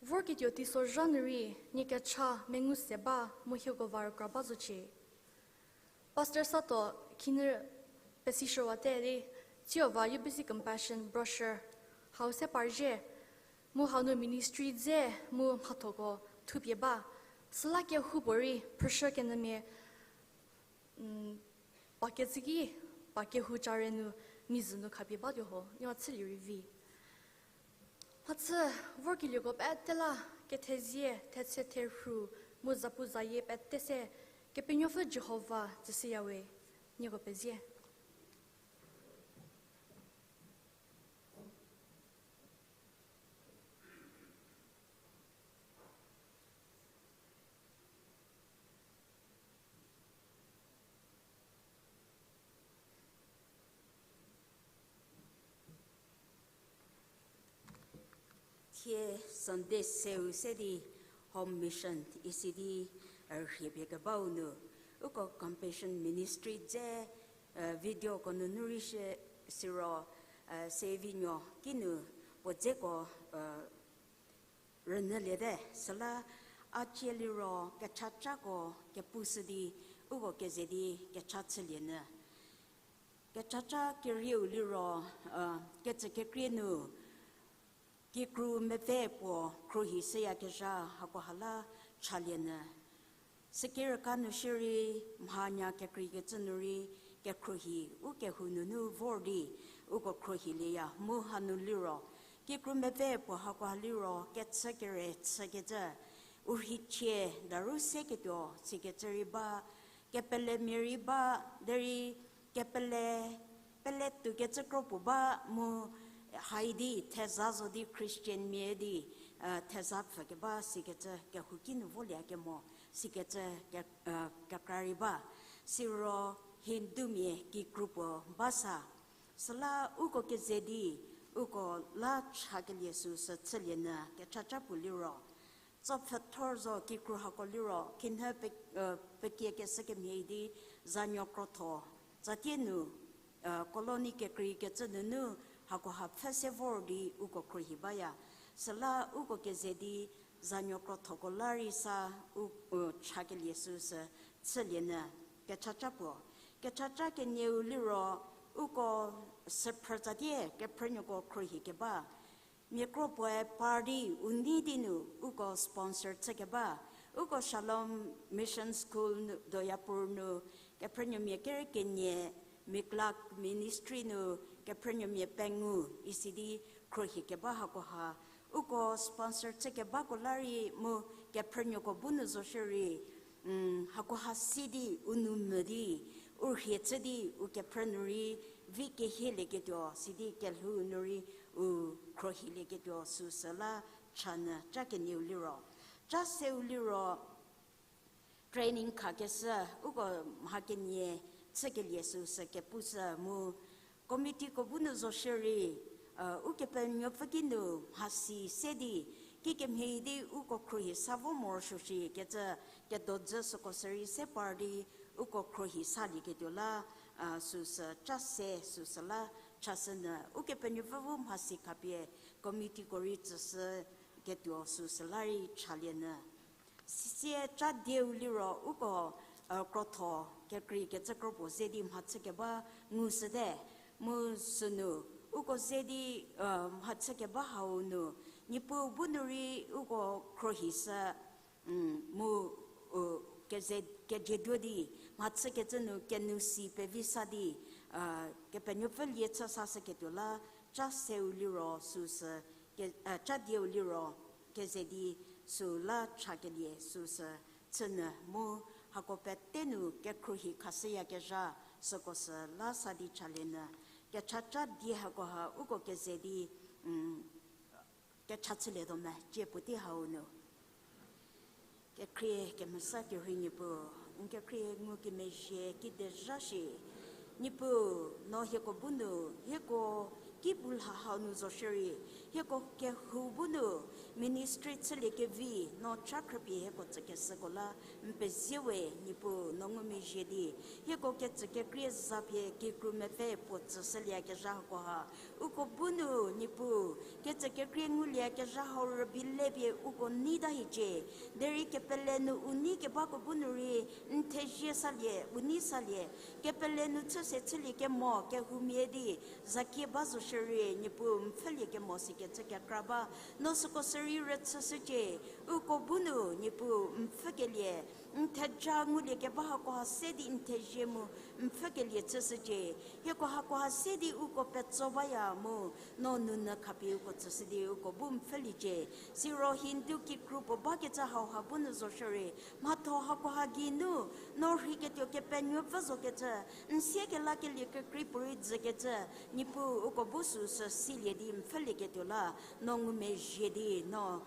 Vorketuo teisozha nu rei nie kecha mengu se ba mu hieko va rükra ba zocie. Pastor Sato khinhie Pesishüwate di, tsiova U B C Compassion brochure hau se parzhie, mu hau nu ministry dze mu mhathoko thupie ba, süla kehoupuorei phrüshü kenyümia, mm, pa kecü ki, pa kehou care nu, mizü nu khapie batuo ho, niwa chülie rei vi. Mhachü vorkelieko pete la, kethezie, thetse therhu, mu zapu zayie pete se, Kepenuopfü Jihova tsüshüyawe, nieko pezie. Thie Sunday seu se di Home Mission isi di, e, rhie pie kebau nu, uko Compassion Ministry dze, e, videoko nunu rei shie siro, e, se vinuo kinu puo dzeko, e, rünyüliete, süla a cie liro kechacako kepushü di, uko keze di kecha chülie nyü. Kechaca kerieu liro, e, kecükekrie nu, kikru mepfü puo khruohi shüyakezha hakoha la chalie nyü. Süki rüka nu shierei mhanya kekreikecü nu rei kekhruohi u kehou nunu vor di uko khruohilieya mu hanu liro, kikru mepfü puo hakoha liro kechü kere chükecü, u rheichie daru seketuo sikecü rei ba, kepelemia rei ba, derei kepele, pele tuokecü kro puo ba mu haidi theza zo di Christian mia di, e, theza pfükeba sikecü kehouki nu volie kemo sikecü ke-, e, kekra rei ba. Siro Hindumia kikru puo ba sa. Süla uko keze di, uko la chakelie süsü chülie nyü kechaca puo liro, tsopfhüthor zo kikru hako liro, khinhie pe-, e, pekie keshü kemhie di zanuo krotho, tsatie nu, e, colony kekreikecü nunu hakoha pfhü se vor di uko khruohi baya. Süla uko keze di zanuo krothoko la rei sa u, u chakelie süsü chülie nyü kechaca puo. Kechaca kenieu liro uko süphrü tsatie kephrünuoko khruohi keba. Mia kro puoe party u nei di nu uko sponsor chükeba, uko Shalom Mission School nu, Doyapur nu, kephrünuomia kere kenie, Miklak Ministry nu, kephrünuomia pengou, isi di khruohi keba hakoha, uko sponsor chükebako la rei mu kephrünuoko bu nu zo shierei, mm, hakoha si di u nou mvü di, u rhie chü di u kephrü nu rei vi kehielieketuo, sidi kelhou nu rei u khruohilieketuo süsü la cha nyü ca kenieu liro. Ca seu liro, training khakeshü, uko mha kenie chükelie süsü kepushü mu, committeeko bu nu zo shierei, e, Ukepenuopfü ki nu mhasi se di, kikemhie di uko khruohi sa vo morosuo shi kecü, kedodzü süko sürei se par di, uko khruohi salieketuo la, a, süsü ca se süsü la chashü nyü, Ukepenuopfü bu mhasi khapie committeeko rei tsüshü ketuo süsü la rei chalie nyü. Sisie ca dieu liro uko, e, krotho kekreikecü kro puo ze di mhachü keba ngushüte, mu sünu uko ze di, e, mhachü keba hau nu, Niepuu bu nu rei uko khruohishü, mm, mu, u, keze, kejieduo di, mhachükecü nu kenou si pevi sa di, e, Kepenuopfü lie chü sashüketuo la, ca seu liro süsü, ke, e, ca dieu liro, keze di süla chakelie süsü chü nyü mu hako pete nu kekhruohi khashüyakezha süko sü la sa di chalie nyü. Kechaca die hakoha uko keze di, mm, kecha chülietuo me, cie puotei hau nu. Kekhrie kemesa kerhei Niepuu, n kekhrie ngukemezhie kide zha shi, Niepuu, no hieko bu nu, hieko bu lha hau nu zo shierei, hieko kehou bu nu ministry chülie kevi, no cha khrüpie hieko tsükeshüko la n pezie we, Niepuu, no ngumezhie di, hieko ketsü kekrie zapie kikru mepfü puo tsüshüliekezha hakoha, uko bu nu, Niepuu, ketsü kekrie nguliekezha hau rübei le pie uko neita hiecie. Derei kepele nu u nei kebako bu nu rei n thezie salie, u nei salie. Kepele nu chü se chülie kemo, kehoumia di, zakie ba zo shierei, Niepuu, n pfhülie kemo sikecü kekra ba. No süko sürei rüchüshücie, uko bu nu, Niepuu, n pfhükelie, n theja ngulie keba hakoha se di n thezie mu, n pfhükelie chüshücie. Hieko hakoha se di uko petso baya mu, no nounyü khapie uko tsüshü di uko bu n pfhüliecie. Siro Hindu kikru puo bakecü hauha bu nu zo shierei, mhatho hakoha geinu, no rheiketuo kepenuopfü zokecü, n sie kelakelie kekrei puorei dzükecü, Niepuu uko bu süsü silie di n pfhülieketuo la, no ngumezhie di, no,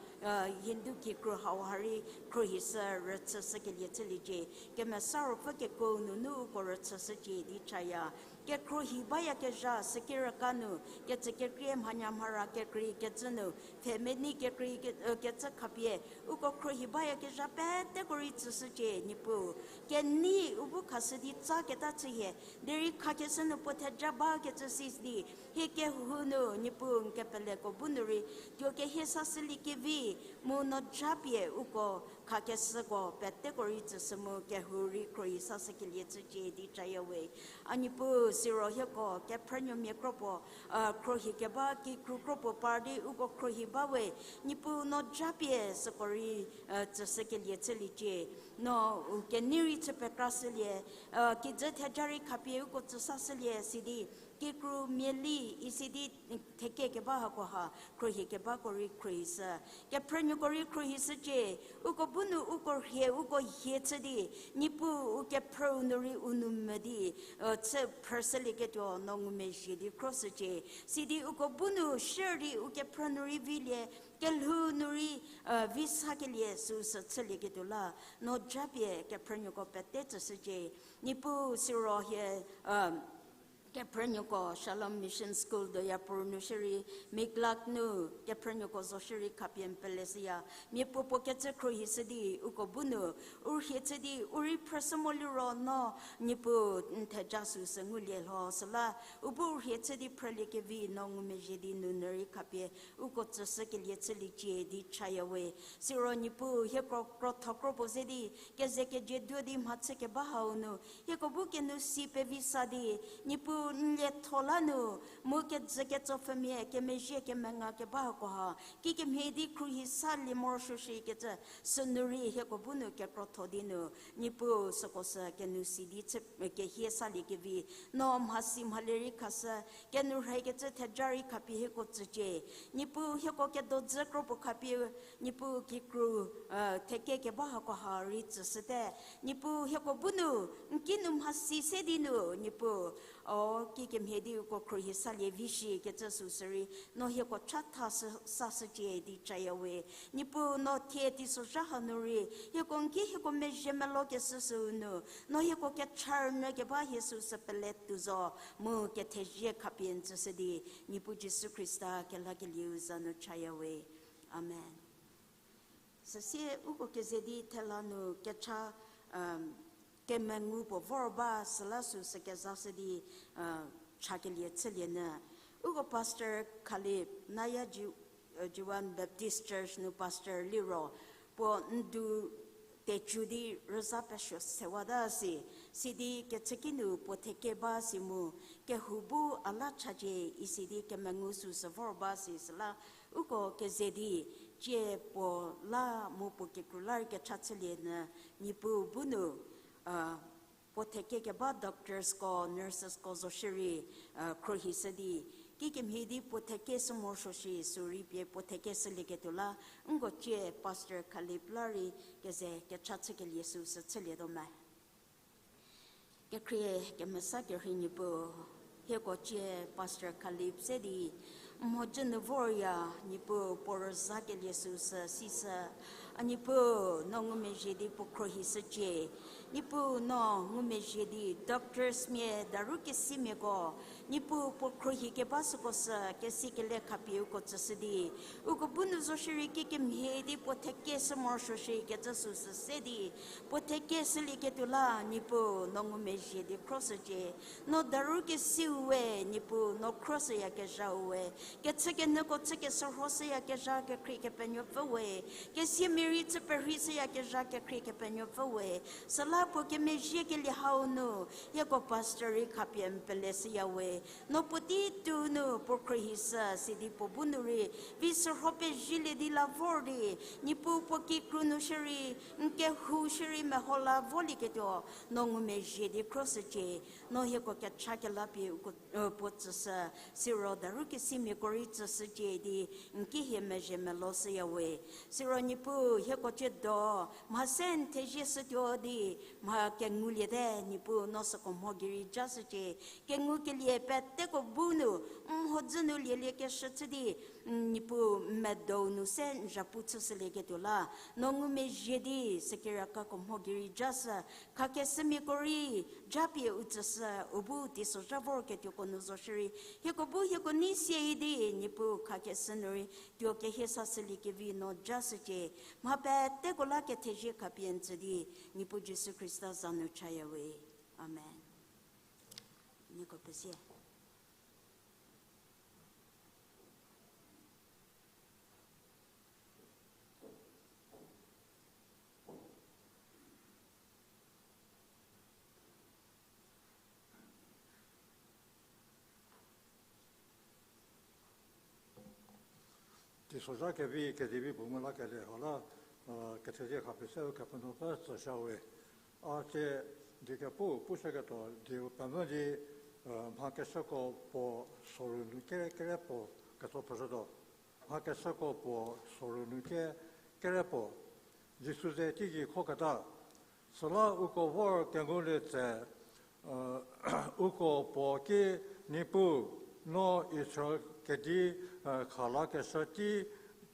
Hindu kikru hauha rei khruohishü rüchüshükelie chüliecie. Kemesa Ruopfü kekuo nunu uko rüchüshücie di chaya. Kekhruohi bayakezha, süki rüka nu, kecü kekrie mhanya mhara kekrei kecü nu, pfhemenei kekrei ke-, kecü khapie, uko khruohi bayakezha peteko rei tsüshücie, Niepuu. Kenei u bu khashü di tsaketa chühie, derei khakeshü nu puo theja bakecü si di, hie kehou nu, Niepuu, n kepeleko bu nu rei, tuo kehie sashülie kevi, mu no japie uko khakeshüko peteko rei tsüshü mu kehou rei khruohi sashükelie chücie di chaya we. A Niepuu, siro hieko kephrünuomia kro puo, khruohi keba kikru kro puo par di uko khruohi ba we, Niepuu no japie süko rei tsüshükelie chüliecie. No u kenei rei chü pekrashülie, kijü theja rei khapie uko tsüsashülie sidi, kikru miali isidi, theke keba hakoha khruohi kebako rei khruohishü. Kephrünuoko rei khruohishücie, uko bu nu uko rhie, uko hie chü di, Niepuu u kephrüu nu rei u nou mü di, chü phrüshülieketuo no ngumezhie di khroshücie. Sidi uko bu nu share di u kephrü nu rei vilie, kelhou nu rei vi sakelie süsü chülieketuo la, no japie kephrünuoko pete tsüshücie. Niepuu siro hie, kephrünuoko Shalom Mission School Doyapur nu shierei, Miklak nu kephrünuoko zo shierei khapie n peleshüya. Miapuopuo kecü khruohishü di uko bu nu, u rhie chü di u rei phrüshü mo liro no, Niepuu n theja süsü ngulie lho süla, u bu u rhie chü di phrülie kevi no ngumezhie di nounyü rei khapie uko tsüshükelie chüliecie di chaya we. Siro Niepuu hieko krotho kro puo ze di, keze kejieduo di mhachü keba hau nu, hieko bu kenosi pevi sa di, Niepuu n lietho la nu, mu kejü ketso pfümia kemezhie kemenga keba hakoha, kikemhie di khruohi salie morosuo shikecü, sünu rei hieko bu nu kekrotho di nu, Niepuu süko sü kenosi di chü, kehie salie kevi, no mhasi mhale rei khashü, kenou rheikecü theja rei khapie hieko tsücie. Niepuu hieko kedodzü kro puo khapie, Niepuu kikru, theke keba hakoha rei tsüshüte. Niepuu hieko bu nu, n kinu mhasi se di nu, Niepuu, o, kikemhie di uko khruohi salie vi shikecü süsü rei, no hieko chatha sü, sashücie di chaya we. Niepuu no thie teisozha hanu rei, hieko n ki hieko mezhie melokeshü süu nu, no hieko kecha rünyü keba hie süsü pele tuo zo, mu kethezie khapie n tsüshü di, Niepuu Jisu Khrista kelakelieu za nu chaya we. Amen. Süsie uko keze di thela nu kecha, kemengu puo vor ba süla süsü kezashü di, chakelie chülie nyü. Uko Pastor Khalip, Naya Ji-, Jiwan Baptist Church nu pastor liro, puo n du tecu di rüza pesuo sewata si, sidi kechüki nu puo theke ba si mu, kehou bu a la chacie isidi kemengu süsü vor ba si süla, uko keze di, tsie puo la mu puo kikru la rei kecha chülie nyü, Niepuu bu nu, puo theke keba doctorsko, nursesko zo shierei, khruohishü di, kikemhie di puo theke shü morosuo shi sürei pie puo theke shülieketuo la, nko tsie Pastor Khalip la rei keze kecha chükelie süsü chülietuo me. Kekhrie kemesa kerhei Niepuu, hieko tsie Pastor Khalip se di, mhodzü nu vorya Niepuu puo rüzakelie süsü sisü, A Niepuu, no ngumezhie di puo khruohishücie. Niepuu, no ngumezhie di doctors mia, daru kesimiako, Niepuu, puo khruohi keba süko sü, kesi kele khapie uko tsüshü di, uko bu nu zo shierei kikemhie di puo thekeshü morosuo shierei kecü süsü se di, puo thekeshülieketuo la, Niepuu, no ngumezhie di khruohishücie. No daru kesiu we, Niepuu, no khruohishüyakezhau we, kechükenyüko chü keshürhoshüyakezha kekhrie Kepenuopfü we, kesiamia rei chü perheishüyakezha kekhrie Kepenuopfü we, süla puo kemezhiekelie hau nu, hieko pastor rei khapie n peleshüya we, no puotei tuo nu puo khruohishü sidi puo bu nu rei, vi shürho pezhielie di la vor di, Niepuu puo kikru nu shierei, n kehou shierei meho la volieketuo, no ngumezhie di khruohishücie, no hieko kecha kelapie uko, puo tsüshü, siro daru kesimiako rei tsüshücie di, n ki hie mezhie meloshüya we. Siro Niepuu hieko ciedo, mha se n thezie shütuo di, mha kenguliete Niepuu no süko mho gei rei jashücie. Kengukelie peteko bu nu, n mhodzü nu lieliekeshü chü di, Niepuu n medou nu se n zhapu chüshülieketuo la, no ngumezhie di, sükeriekako mho gei rei jashü, khakeshümiako rei, japie u tsüshü, u bu teisozha vorketuoko nu zo shierei, hieko bu hieko nei sie di, Niepuu khakeshü nu rei, tuo kehie sashüliekevi no jashücie, mha peteko la kethezie khapie n tsü di, Niepuu Jisu Khrista za nu chaya we. Amen. Nieko pezie. Teisozha kevi kezivi puo ngu lakelie hau la, kethezie khapie se Ukepenuopfü tsüshü we. A tsie die kepu pushüketuo dieu pemvü di, mha keshüko puo soru nu ke- kere puo ketso phrüshütuo. Mha keshüko puo soru nu ke- kere puo, Jisu ze teigei khoketa. Süla uko vor kengulie tse, uko puo ki, Niepuu, no Israel kedi khalakeshü tei,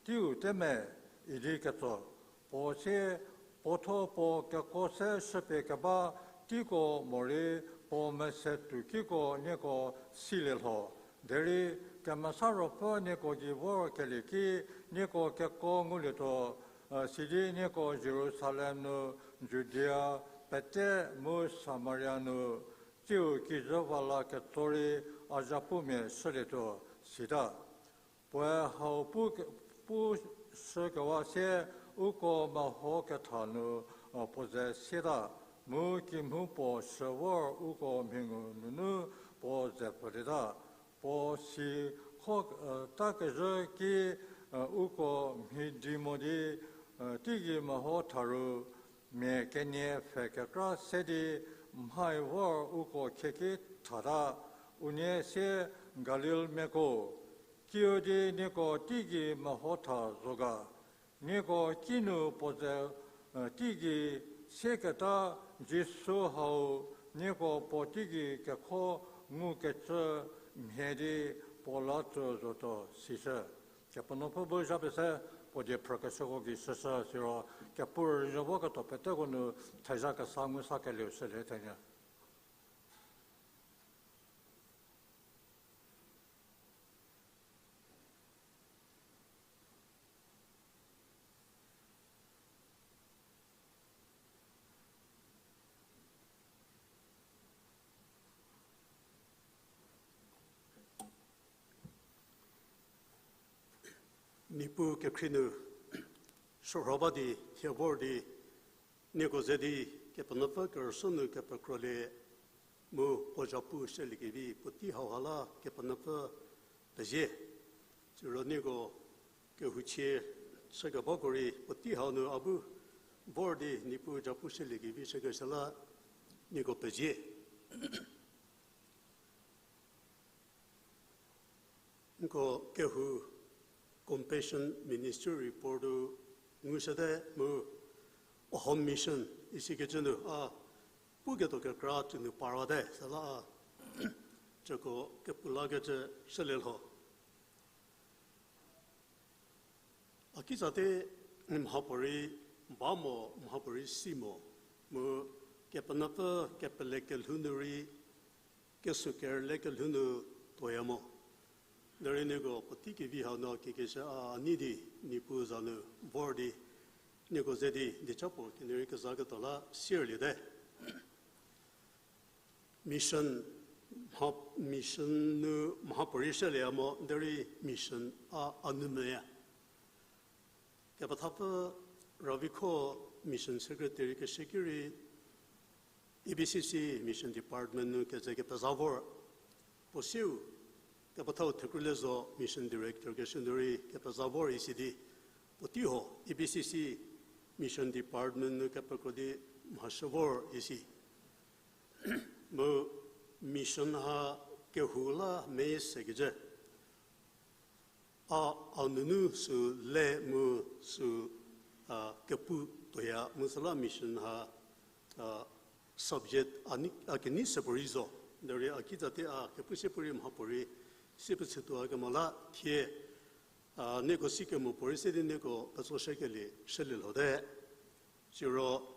teiu te me, idi ketso. Puo sie, puotho puo keko se shüpie keba teiko morei puo mese tuo kiko nieko silie lho. Derei Kemesa Ruopfü nieko gei vorkelie ki nieko keko ngulietuo, sidi nieko Jerusalem nu, Judia, pete mu Samaria nu, tsiu kijü va la ketso rei a zhapumia shülietuo, sita. Puoe hau pu ke- pushükewa sie uko meho ketha nu puo ze sieta, mu kimhu puo shü vor uko mhingu nunu puo ze pfülieta. Puo si kho- ta kezhü ki uko mhidi mo di, teigei meho tha ru, mia kenie pfhe kekra se di mhai vor uko khieki thata, unie sie Galilmiako, kiüdi nieko teigei meho tha zo ga? Nieko kinu puo ze teigei sieketa Jisu hau nieko puo teigei kekho ngukecü mhie di puo la tsü zotuo, sishü. Kepenuopfü bu zhapie se puo die phrükeshüko gei shüshü siro, kepu rüzhü voketuo peteko nu thezha kesa ngu sakelieu shülie thenyü. Niepuu kekhrie nu shürho ba di, thie vor di, nieko ze di, Kepenuopfü kerüsuo nu kepekrolie, mu puo zhapu shüliekevi puotei hauha la Kepenuopfü pezie. Siro nieko kehouchie chükebako rei puotei hau nu a bu vor di Niepuu zhapu shüliekevi chükeshü la nieko pezie. Nko kehou Compassion Ministry Report-u ngushüte mu Home Mission isikecü nu a puketuo kekra tsü nu parwate, süla a cüko kepu lakecü shülie lho. A kitsate mhapuorei ba mo, mhapuorei si mo, mu Kepenuopfü kepele kelhou nu rei, kesuo kerle kelhou nu tuoya mo. Derei nieko puotei kevi hau no kekeshü a nei di, Niepuu za nu vor di, nieko ze di dieca puo kenie rei kezaketuo la sierliete. Mission, mha, mission nu mhapuorei shülie mo, derei mission a, a nu meya. Kepethapfü Ravikho mission secretary keshü ki rei, E B C C mission department nu keze kepeza vor. Puo siu, kepethau Thekrulezo mission director keshü nu rei kepeza vor isi di, puotei ho E B C C mission department nu kepekro di mhashü vor isi. Mu mission ha kehou la mese kecü, a, a nunu sü le mu sü, a, kepu tuoya mu süla mission ha, a, subject a kenei se puorei zo. Derei a kitsatie a kepu se puorei mhapuorei si pechütuo kemo la thie, a, nieko si kemo puorei se di nieko ketsoshükelie shülie lhote. Siro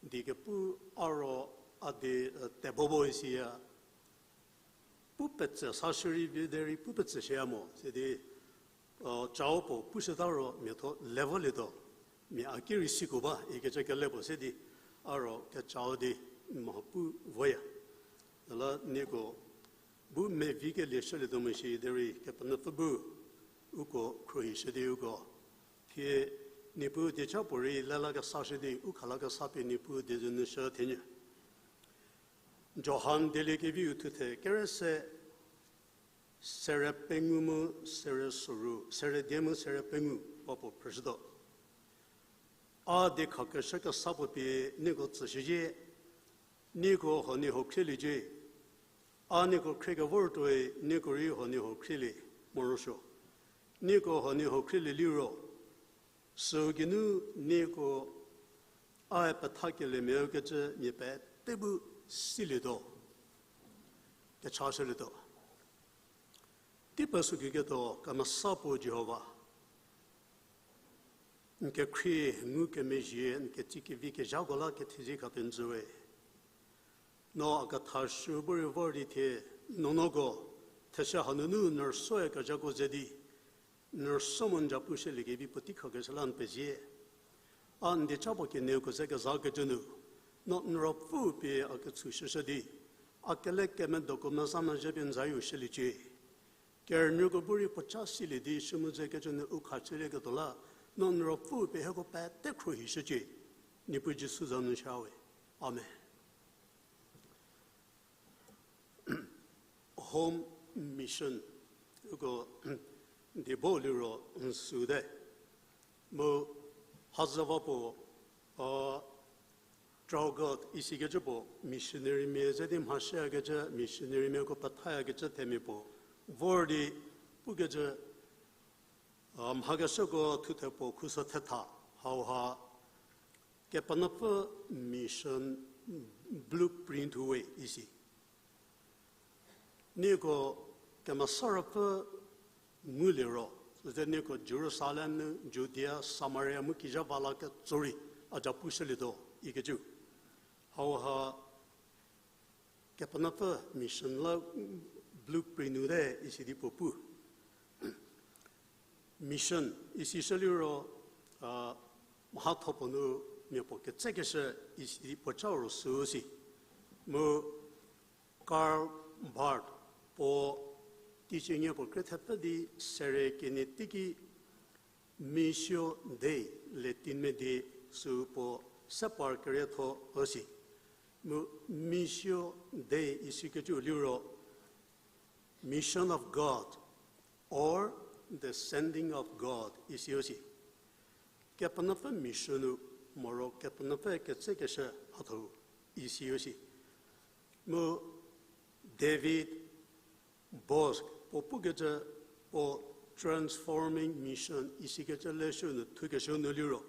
die kepu a ro a die, e, tebobo isiya. Pu petse sa shürei vi derei pu petse shüya mo sidi, e, cau puo pushüta ro miatho level lietuo, mia a ki rei siko ba ikecü kele puo se di, a ro kecau di mha pu voya. Süla nieko bu mevikelie shülietuo mo shi derei Kepenuopfü bu uko khruohishü di uko thie Niepuu dieca puorei lelakesashü di u khalakesa pie Niepuu dieze nu shü thenyü. Johan dieliekeviu thuthe kere se, sere pengou mu sere soru, sere die mu sere pengou pa puo phrüshütuo. A diekhakeshü kesa puo pie nieko tsüshüzhie, nieko huoniehuo khrieliecie. A nieko khriekevor tuoi, nieko rei huoniehuo khrielie morosuo. Nieko huoniehuo khrielie liro, süu geinu nieko a-e pethakelie meyakecü mia pete bu silietuo, kechashülietuo. Tei pesokiketuo kemesa puo Jihova, n kekhrie ngukemezhie, n ketsie kevi kezhako la kethezie khapie n tsü we. No a kethashü bu rei vor di thie, nuonuoko theshü hanunu n rüsoe kezhako ze di, n rüso mo n zapu shüliekevi puotei khakeshü la n pezie. A n dieca puo kenieko ze kezakecü nu, no n Ruopfü pie a ketsu shüshü di, a kele kemedoko meza mezhü pie n zayie shüliecie. Kerünuoko bu rei puoca silie di shü mu zekecü nu u khashülieketuo la, no n Ruopfü pie hieko pete khruohishücie. Niepuu Jisu za nu cha we. Amen. Home mission. Uko diebo liro n süte. Mu hazüva puo, a, Traugott isikecü puo missionarymia ze di mhashüyakecü, missionarymiako pethayakecü themia puo vor di pukecü, a, mhakeshüko thuthe puo khuso thetha hauha Kepenuopfü mission blueprint we isi. Nieko Kemesa Ruopfü nguliro, süze nieko Jerusalem nu, Judia, Samaria mu kija va la ketso rei a zapu shülietuo ikecü. Hauha Kepenuopfü mission la blueprint nu te isi di puo pu. Mission isi shüliro, a, mhatho puo nu mia puo ketsekeshü isi di puo ca ro süu si. Mu Karl Barth puo teicie nie puo krie thepfü di sere kenie teiki Missio Dei, Latin medi sü puo se par kerietho üsi. Mu Missio Dei isikecü liro Mission of God or the Sending of God isi üsi. Kepenuopfü mission-u moro Kepenuopfü ketsekeshü hatho isi üsi. Mu David Bosch puo pukecü puo Transforming Mission isikecü leshü nu thukeshü nu liro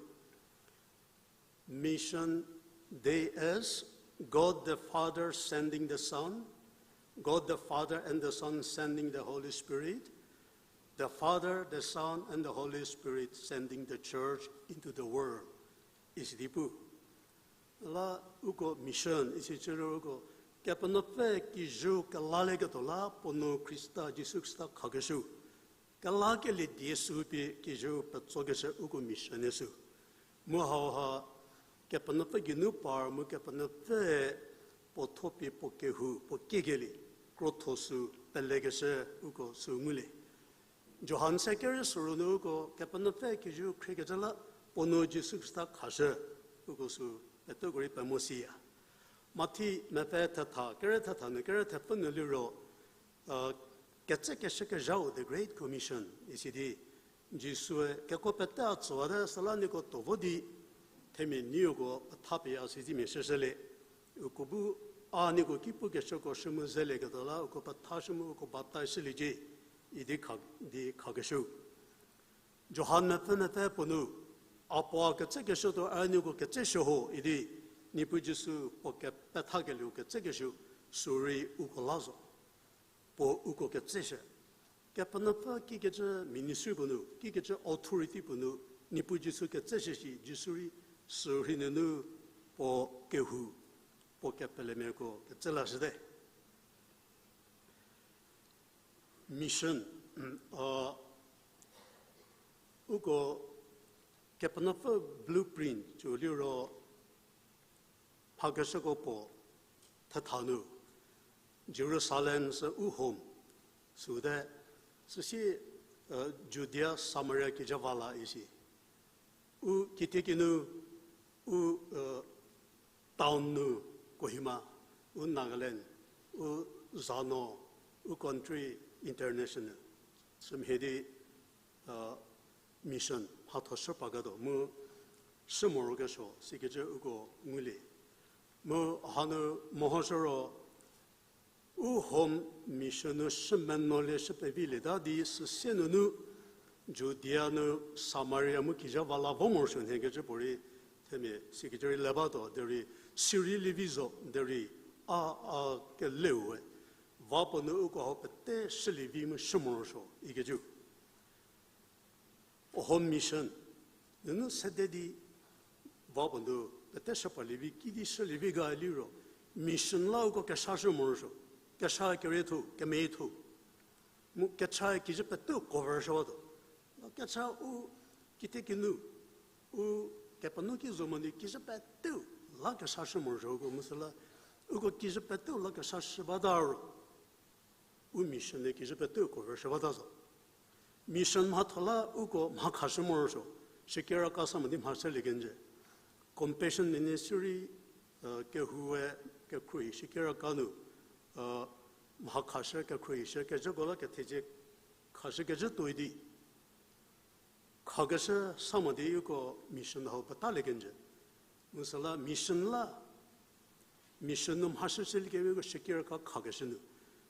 Mission Dei is God the Father sending the Son, God the Father and the Son sending the Holy Spirit, The Father, the Son, and the Holy Spirit sending the church into the world, isi di pu. La uko mission isi cü ro uko Kepenuopfü kijüu kelalieketuo la puo nuo Khrista, Jisu Khrista khakeshüu, kelakelie die sü pie kijüu petsokeshü uko mission-e sü. Mu hauha Kepenuopfü geinu par mu Kepenuopfüe puo thuo pie puo kehou puo kiekelie krotho sü pelekeshü uko sü ngulie. Johan se kerü süro nu uko Kepenuopfü kijüu khriekecü la puo nuo Jisu Khrista khashü uko sü peteko rei pemo siya. Mathi mepfü thetha, kerü thetha nu kerü thepfü nu liro, ketsekeshü kezhau, the Great Commission isi di, Jisue keko pete a tsüwate süla nieko tuo vo di, themia nieko petha pie a si di mia shüshülie. Uko bu a nieko ki pukeshüko shü mu zelieketuo la uko pethashü mu uko baptaiz shüliecie, idi kha, di khakeshüu. Johan mepfü mepfü puo nu, a puo ketsekeshü tuo a nieko ketseshü ho idi, Niepuu Jisu puo kepethakelieu ketsekeshü, sürei uko la zo. Puo uko ketseshü. Kepenuopfü kikecü ministry puo nu, kikecü authority puo nu, Niepuu Jisu ketseshü shi, Jisu rei sürei nunu puo kehou, puo kepelemiako ketse lashüte. Mission, a, uko Kepenuopfü blueprint cü liro, mhakeshüko puo thetha nu, Jerusalem sü u home, süte, süsie, Judia, Samaria kijü va la isi. U kitiekinu, u town nu Kohima, u Nagaland, u zanu, u country international, sümhie di mission mhatho shü paketuo mu shü morokesuo sikecü uko ngulie. Mu hanu mehoshü ro, u home mission nu shü menuolie shü pevilieta di süsie nunu Judia nu Samaria mu kijü va la vo morosuo nhie kecü puo rei, themia sikecü rei le batuo derei, sirei lievi zo derei, a, a keleu we, va puo nu uko hau pete shülie vi mu shü morosuo ikecü. Home mission nunu sede di va puo nu pete shü parlie vi, kidi shülie vi ga liro, mission la uko kesa shü morosuo, kesa kerietho, kemetho. Mu kecha kijü peteu cover shü batuo. Kecha u kitiekinu, u kepenuo ki zo mo di kijü peteu la kesa shü morosuo uko mu süla, uko kijü peteu la kesa shü bata ro, u mission-e kijü peteu cover shü bata zo. Mission mhatho la uko mha khashü morosuo, shikiraka sa mo di mhashülie kenjü. Compassion Ministry, kehoue kekhruohi shikiraka nu, mha khashü kekhruohi shü kecüko la kethecie khashü kecü tuoi di khakeshü sa mo di uko mission hau petalie kenjü. Mu süla mission la, mission nu mhashüshüliekevi uko shikiraka khakeshü nu,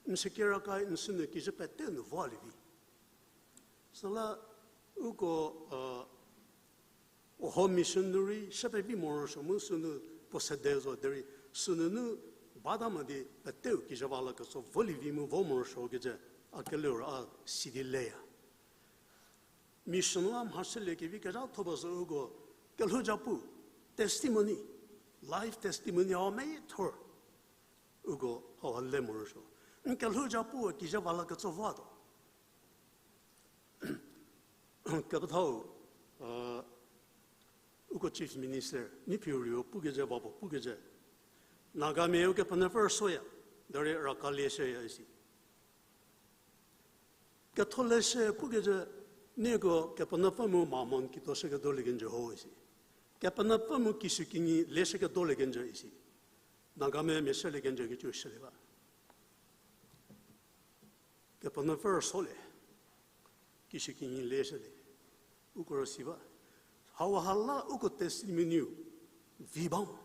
n shikiraka n sünu kijü peteu nu volie vi. Süla uko, home mission nu rei shü pevi morosuo mu sünu puo sede zo derei, sünunu bata mo di peteu kijü va la ketso volie vi mu vo morosuo kecü, a keleu ro a si di leya. Mission la mhashüliekevi kezhatho ba zo uko, kelhou japu, testimony, life testimony hau methor uko hau ha le morosuo. N kelhou japu kijü va la ketso vatuo. Kepethau, uko Chief Minister, Neiphiu Rio pukecü, va puo pukecü, Nagamia Ukepenuopfü rüsoya, derei raka lieshüya isi. Ketholeshü pukecü, nieko Kepenuopfü mu mamon kituoshü kedolie kenjü ho isi. Kepenuopfü mu kishükinyi lieshü kedolie kenjü isi. Nagamia mia shülie kenjü kecü shülie ba. Kepenuopfü rüsolie, kishükinyi lieshülie, uko rüsi ba. Hauha la uko testimony-u vi ba mo.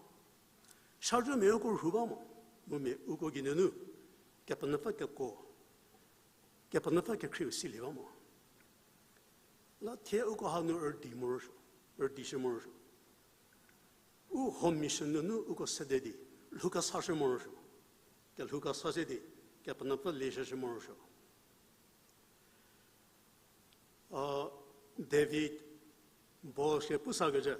Shaju mia uko rhu ba mo, mu mia uko geinunu Kepenuopfü kekuo, Kepenuopfü kekhrieu silie ba mo. La thie uko hanu rüdi morosuo, rüdishü morosuo. U home mission nunu uko sede di lhoukesashü morosuo. Kelhoukesashü di Kepenuopfü lieshüshü morosuo. David bo shie pu sakecü,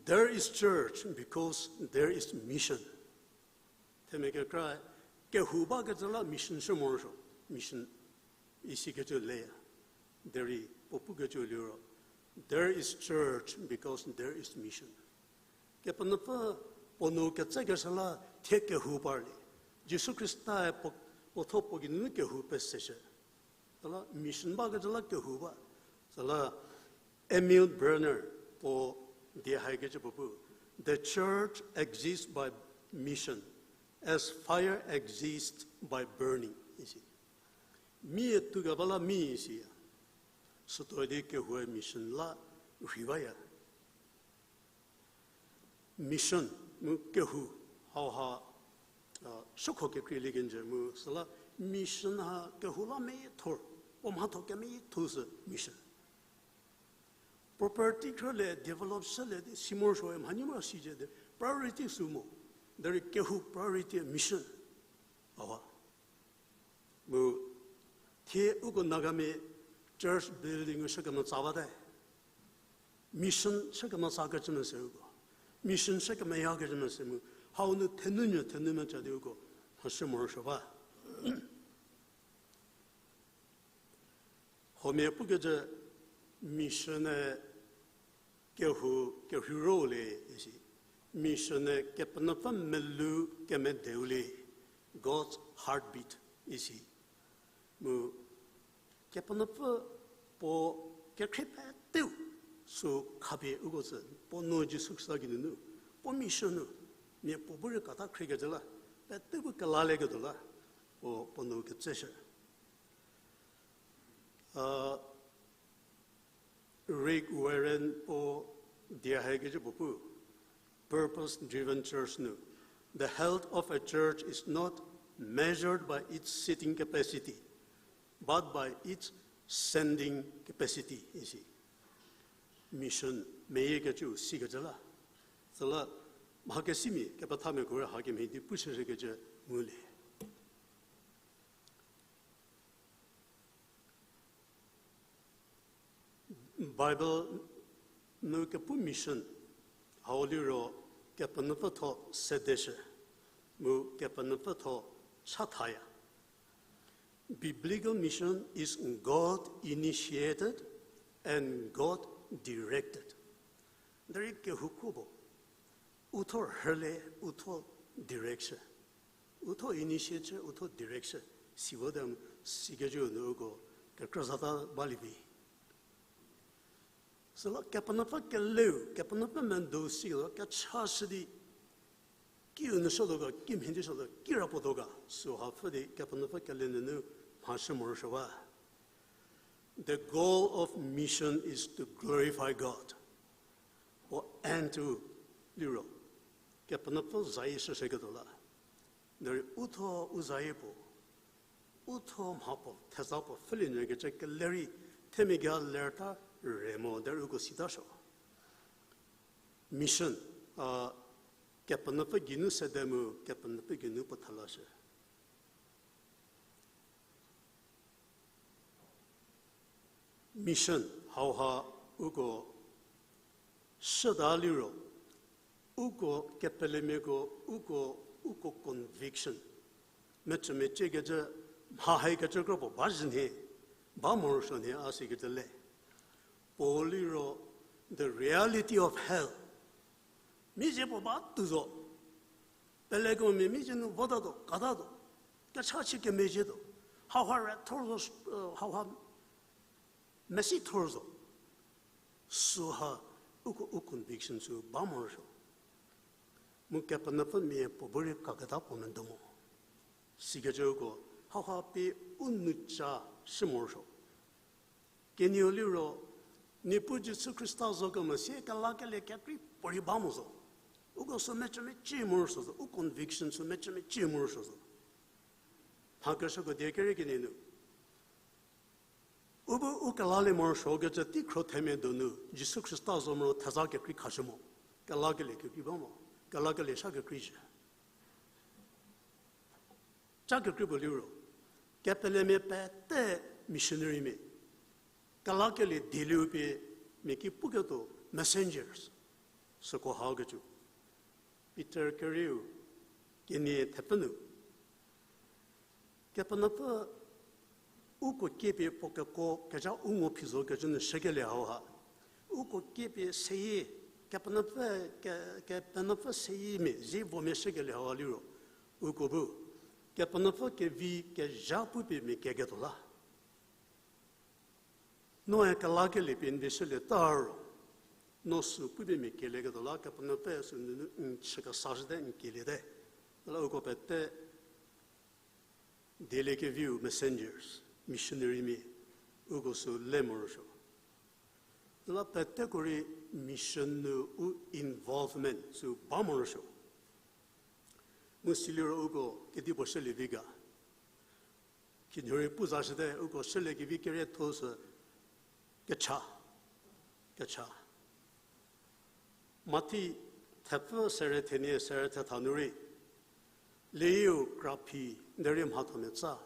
There is church because there is mission. Themia kekra, kehou bakecü la mission shü morosuo, mission isikecü leya. Derei puo pukecü liro, There is church because there is mission. Kepenuopfü puo nou ketsekeshü la thie kehou parlie. Jisu Khrista-e puo, puo thuo puo geinunu kehou peseshü. Süla mission bakecü la kehou ba. Süla Emil Brunner puo die haikecü puo pu, The church exists by mission, as fire exists by burning, isi. Mia tuo keba la mi isiya. Sütuoi di kehoue mission la rhi baya. Mission mu kehou hauha, a, shükho kekreilie kenjü mu süla mission ha kehou la meithor, puo mhatho kemeithor sü mission. Property khrülie, develop shülie di si morosuoe mhanyi moro sicü di priority sü mo. Derei kehou priority mission. Awa. Mu thie uko Nagamia church building shü kemetsa bate. Mission shü kemetsa kecü mese uko. Mission shü kemeya kecü mese mu. Hau nu thenunuo thenunuo ca di uko mhashü morosuo ba. Huomia pukecü mission-e kehou, kehou role isi. Mission-e Kepenuopfü melou kemedeu lie, God's heartbeat isi. Mu Kepenuopfü puo kekhrie peteu sü khapie uko tsü, puo nou Jisu Khrista geinunu, puo mission nu, mia puo bu rei kata khriekecü la, peteu bu kelalieketuo la, puo, puo nou ketseshü. A, Rick Warren puo die haikecü puo pu, Purpose Driven Church nu, The health of a church is not measured by its seating capacity, but by its sending capacity, isi. Mission meyiekecü sikecü la. Süla mhakesimia kepethamiako rei hakemhie di pushüshükecü ngulie. Bible nu kepu mission hau liro Kepenuopfü thuo sedeshü, mu Kepenuopfü thuo chathaya. Biblical mission is God initiated and God directed. Derei kehouko puo, u thuo rhülie, u thuo direction. U thuo initiate chü, u thuo direction. Si vote mu sikecü nu uko kekrüzata balie vi. Süla Kepenuopfü keleu, Kepenuopfü medo silo kechashü di, kiu nu shütuo ga, kimhie di shütuo, kirapuo tuo ga, süha pfü di Kepenuopfü kele nunu mhashü morosuo ba. The goal of mission is to glorify God. Puo end-u liro, Kepenuopfü zayie shüshüketuo la. Derei u thuo u zayie puo, u thuo mha puo, theza puo pfhülie nyükecü kele rei, themia ga lerta re mo derei uko sita suo. Mission, a, Kepenuopfü geinu sede mu, Kepenuopfü geinu puo thalashü. Mission hauha uko shüta liro, uko kepelemiako, uko, uko conviction, mecümeciekecü, mha haikecü kropuo ba zhü nhie, ba morosuo nhie a sikecü le. Puo liro, the reality of hell. Mizie puo ba tuo zo. Peleko mia mizie nu votatuo, katatuo. Kechachie kemezhietuo. Hauha re thor zo, hauha mesi thor zo. Süha uko u conviction sü ba morosuo. Mu Kepenuopfü mia puo bu rei kaketa puo medo mo. Sikecü uko, hauha pie u nu cha shü morosuo. Kenieu liro, Niepuu Jisu Khrista zo kemo sie kelakelie kekrei puorei ba mo zo. Uko sü mecümecie morosuo zo, u conviction sü mecümecie morosuo zo. Mhakeshüko die kerie kenie nu, u bu u kelalie morosuokecü tei khro themia donu Jisu Khrista zo moro theza kekrei khashü mo, kelakelie kekrei ba mo, kelakelie sha kekrei zhü. Ca kekrei puo liro, kepelemia pete missionarymia. Kelakelie dieliu pie mia ki puketuo messengers, süko hakecü. Peter kerieu kenie thepfü nu, Kepenuopfü uko kiepie puo keko kezha u ngo phi zo kecü nu shükelie hauha, uko kiepie seyie, Kepenuopfü, ke-, Kepenuopfü seyie mia zie vomia shükelie hauha liro, uko bu Kepenuopfü kevi kezha pupie mia keketuo la. Noe kelakelie pie n vie shülieta ro, no sü pupie mia kelieketuo la, Kepenuopfü sü nunu n chü kesashüte, n keliete. Süla uko pete dieliekeviu messengers, missionarymia, uko sü le morosuo. Süla peteko rei mission nu u involvement sü ba morosuo. Mu siliro uko kedipuo shülie vi ga. Khinhurei pu zashüte, uko shüliekevi kerietho sü kecha, kecha. Mathi thepfü sere thenie sere thetha nu rei, lieiu kraphi derei mhatho metsa.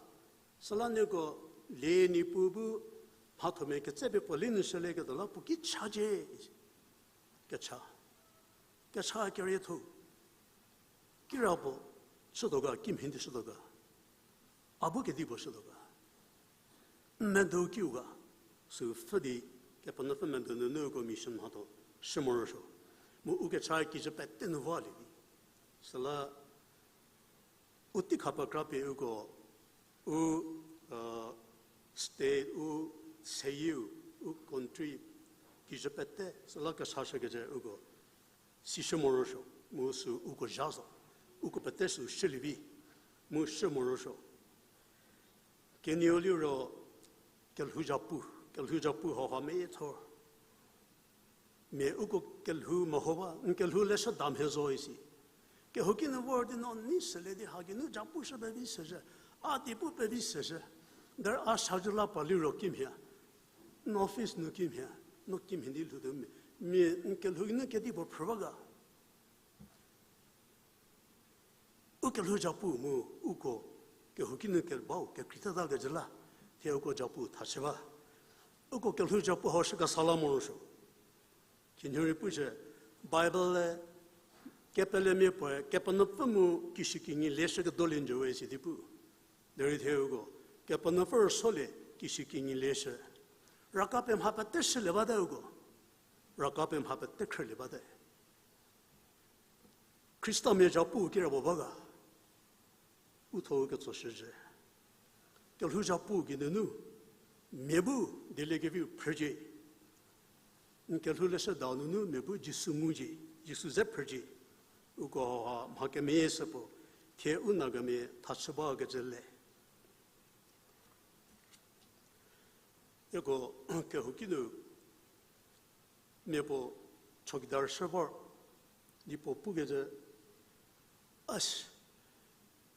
Süla nieko lie Niepuu bu mhathomia ketsepie puo li nu shülieketuo la puo ki chacie. Kecha. Kecha kerietho. Kirapuo shütuo ga, kimhie di shütuo ga. A bu kedipuo shütuo ga. N medo kiu ga. Sü pfhü di, Kepenuopfü medo nunu uko mission mhatho shü morosuo. Mu u kecha kijü pete nu valie vi. Süla u tei khapekra pie uko, u, state, u seyieu, u country, kijü pete, süla kesashükecü uko sishü morosuo, mu sü uko zha zo, uko pete sü shülie vi, mu shü morosuo. Kenieu liro kelhou zapu, kelhou zapu hauha meyiethor. Mia uko kelhou meho ba, n kelhou leshüda mhie zo isi. Kehouki nu vor di no nei sülie di hageinu zapu shü pevi seshü, a die pu pevi seshü. Derei a shazü la pa liro kimhie, n office nu kimhie, no kimhie di lhoutuo mia, mia n kelhou geinu kedipuo phrü ba ga. U kelhou zapu mu uko kehouki nu kebau kekreitatakecü la, thie uko zapu thachü ba. Uko kelhou zapu hau shü kesa la morosuo. Khinhurei pushü, Bible-e kepelemia puoe Kepenuopfü mu kishükinyi leshükedolie njüwe isi di pu. Derei thie uko Kepenuopfü rüsolie kishükinyi leshü. Raka pie mha pete shülie bate uko. Raka pie mha pete khrülie bate. Khristamia zapu kirapuo ba ga, u thuo ketsoshüzhie. Kelhou zapu geinunu, mia bu dieliekeviu phrücie. N kelhou leshüda nunu mia bu Jisu ngucie, Jisu ze phrücie. Uko ha mha kemeyie süpuo, thie u Nagamia thachü bakecü le. Eko kehouki nu mia puo chowkidar shü vor di puo pukecü, as,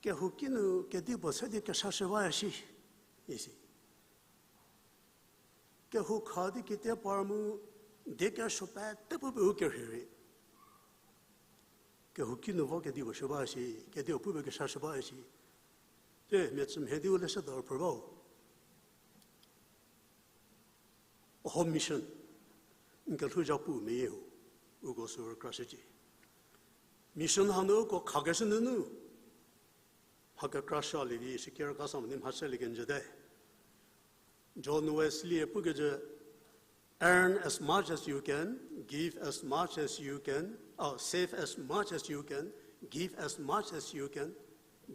kehouki nu kedipuo se di kesashü baya shi, isi. Kehou kha di kitiepar mu, die kesuo pete pu pie u kerhei rei, kehouki nu vo kedipuo shü ba shi, kedipuo pu pie kesashü ba shi. Te mia tsümhie di u leshüda phrü bau. Home mission, n kelhou zapu meyie ho, uko sü rükrashücie. Mission hanu uko khakeshü nunu, mha kekrashülie di shükerkasa mo di mhachülie kenjüte. John Wesley-e pukecü, earn as much as you can, give as much as you can, oh, save as much as you can, give as much as you can,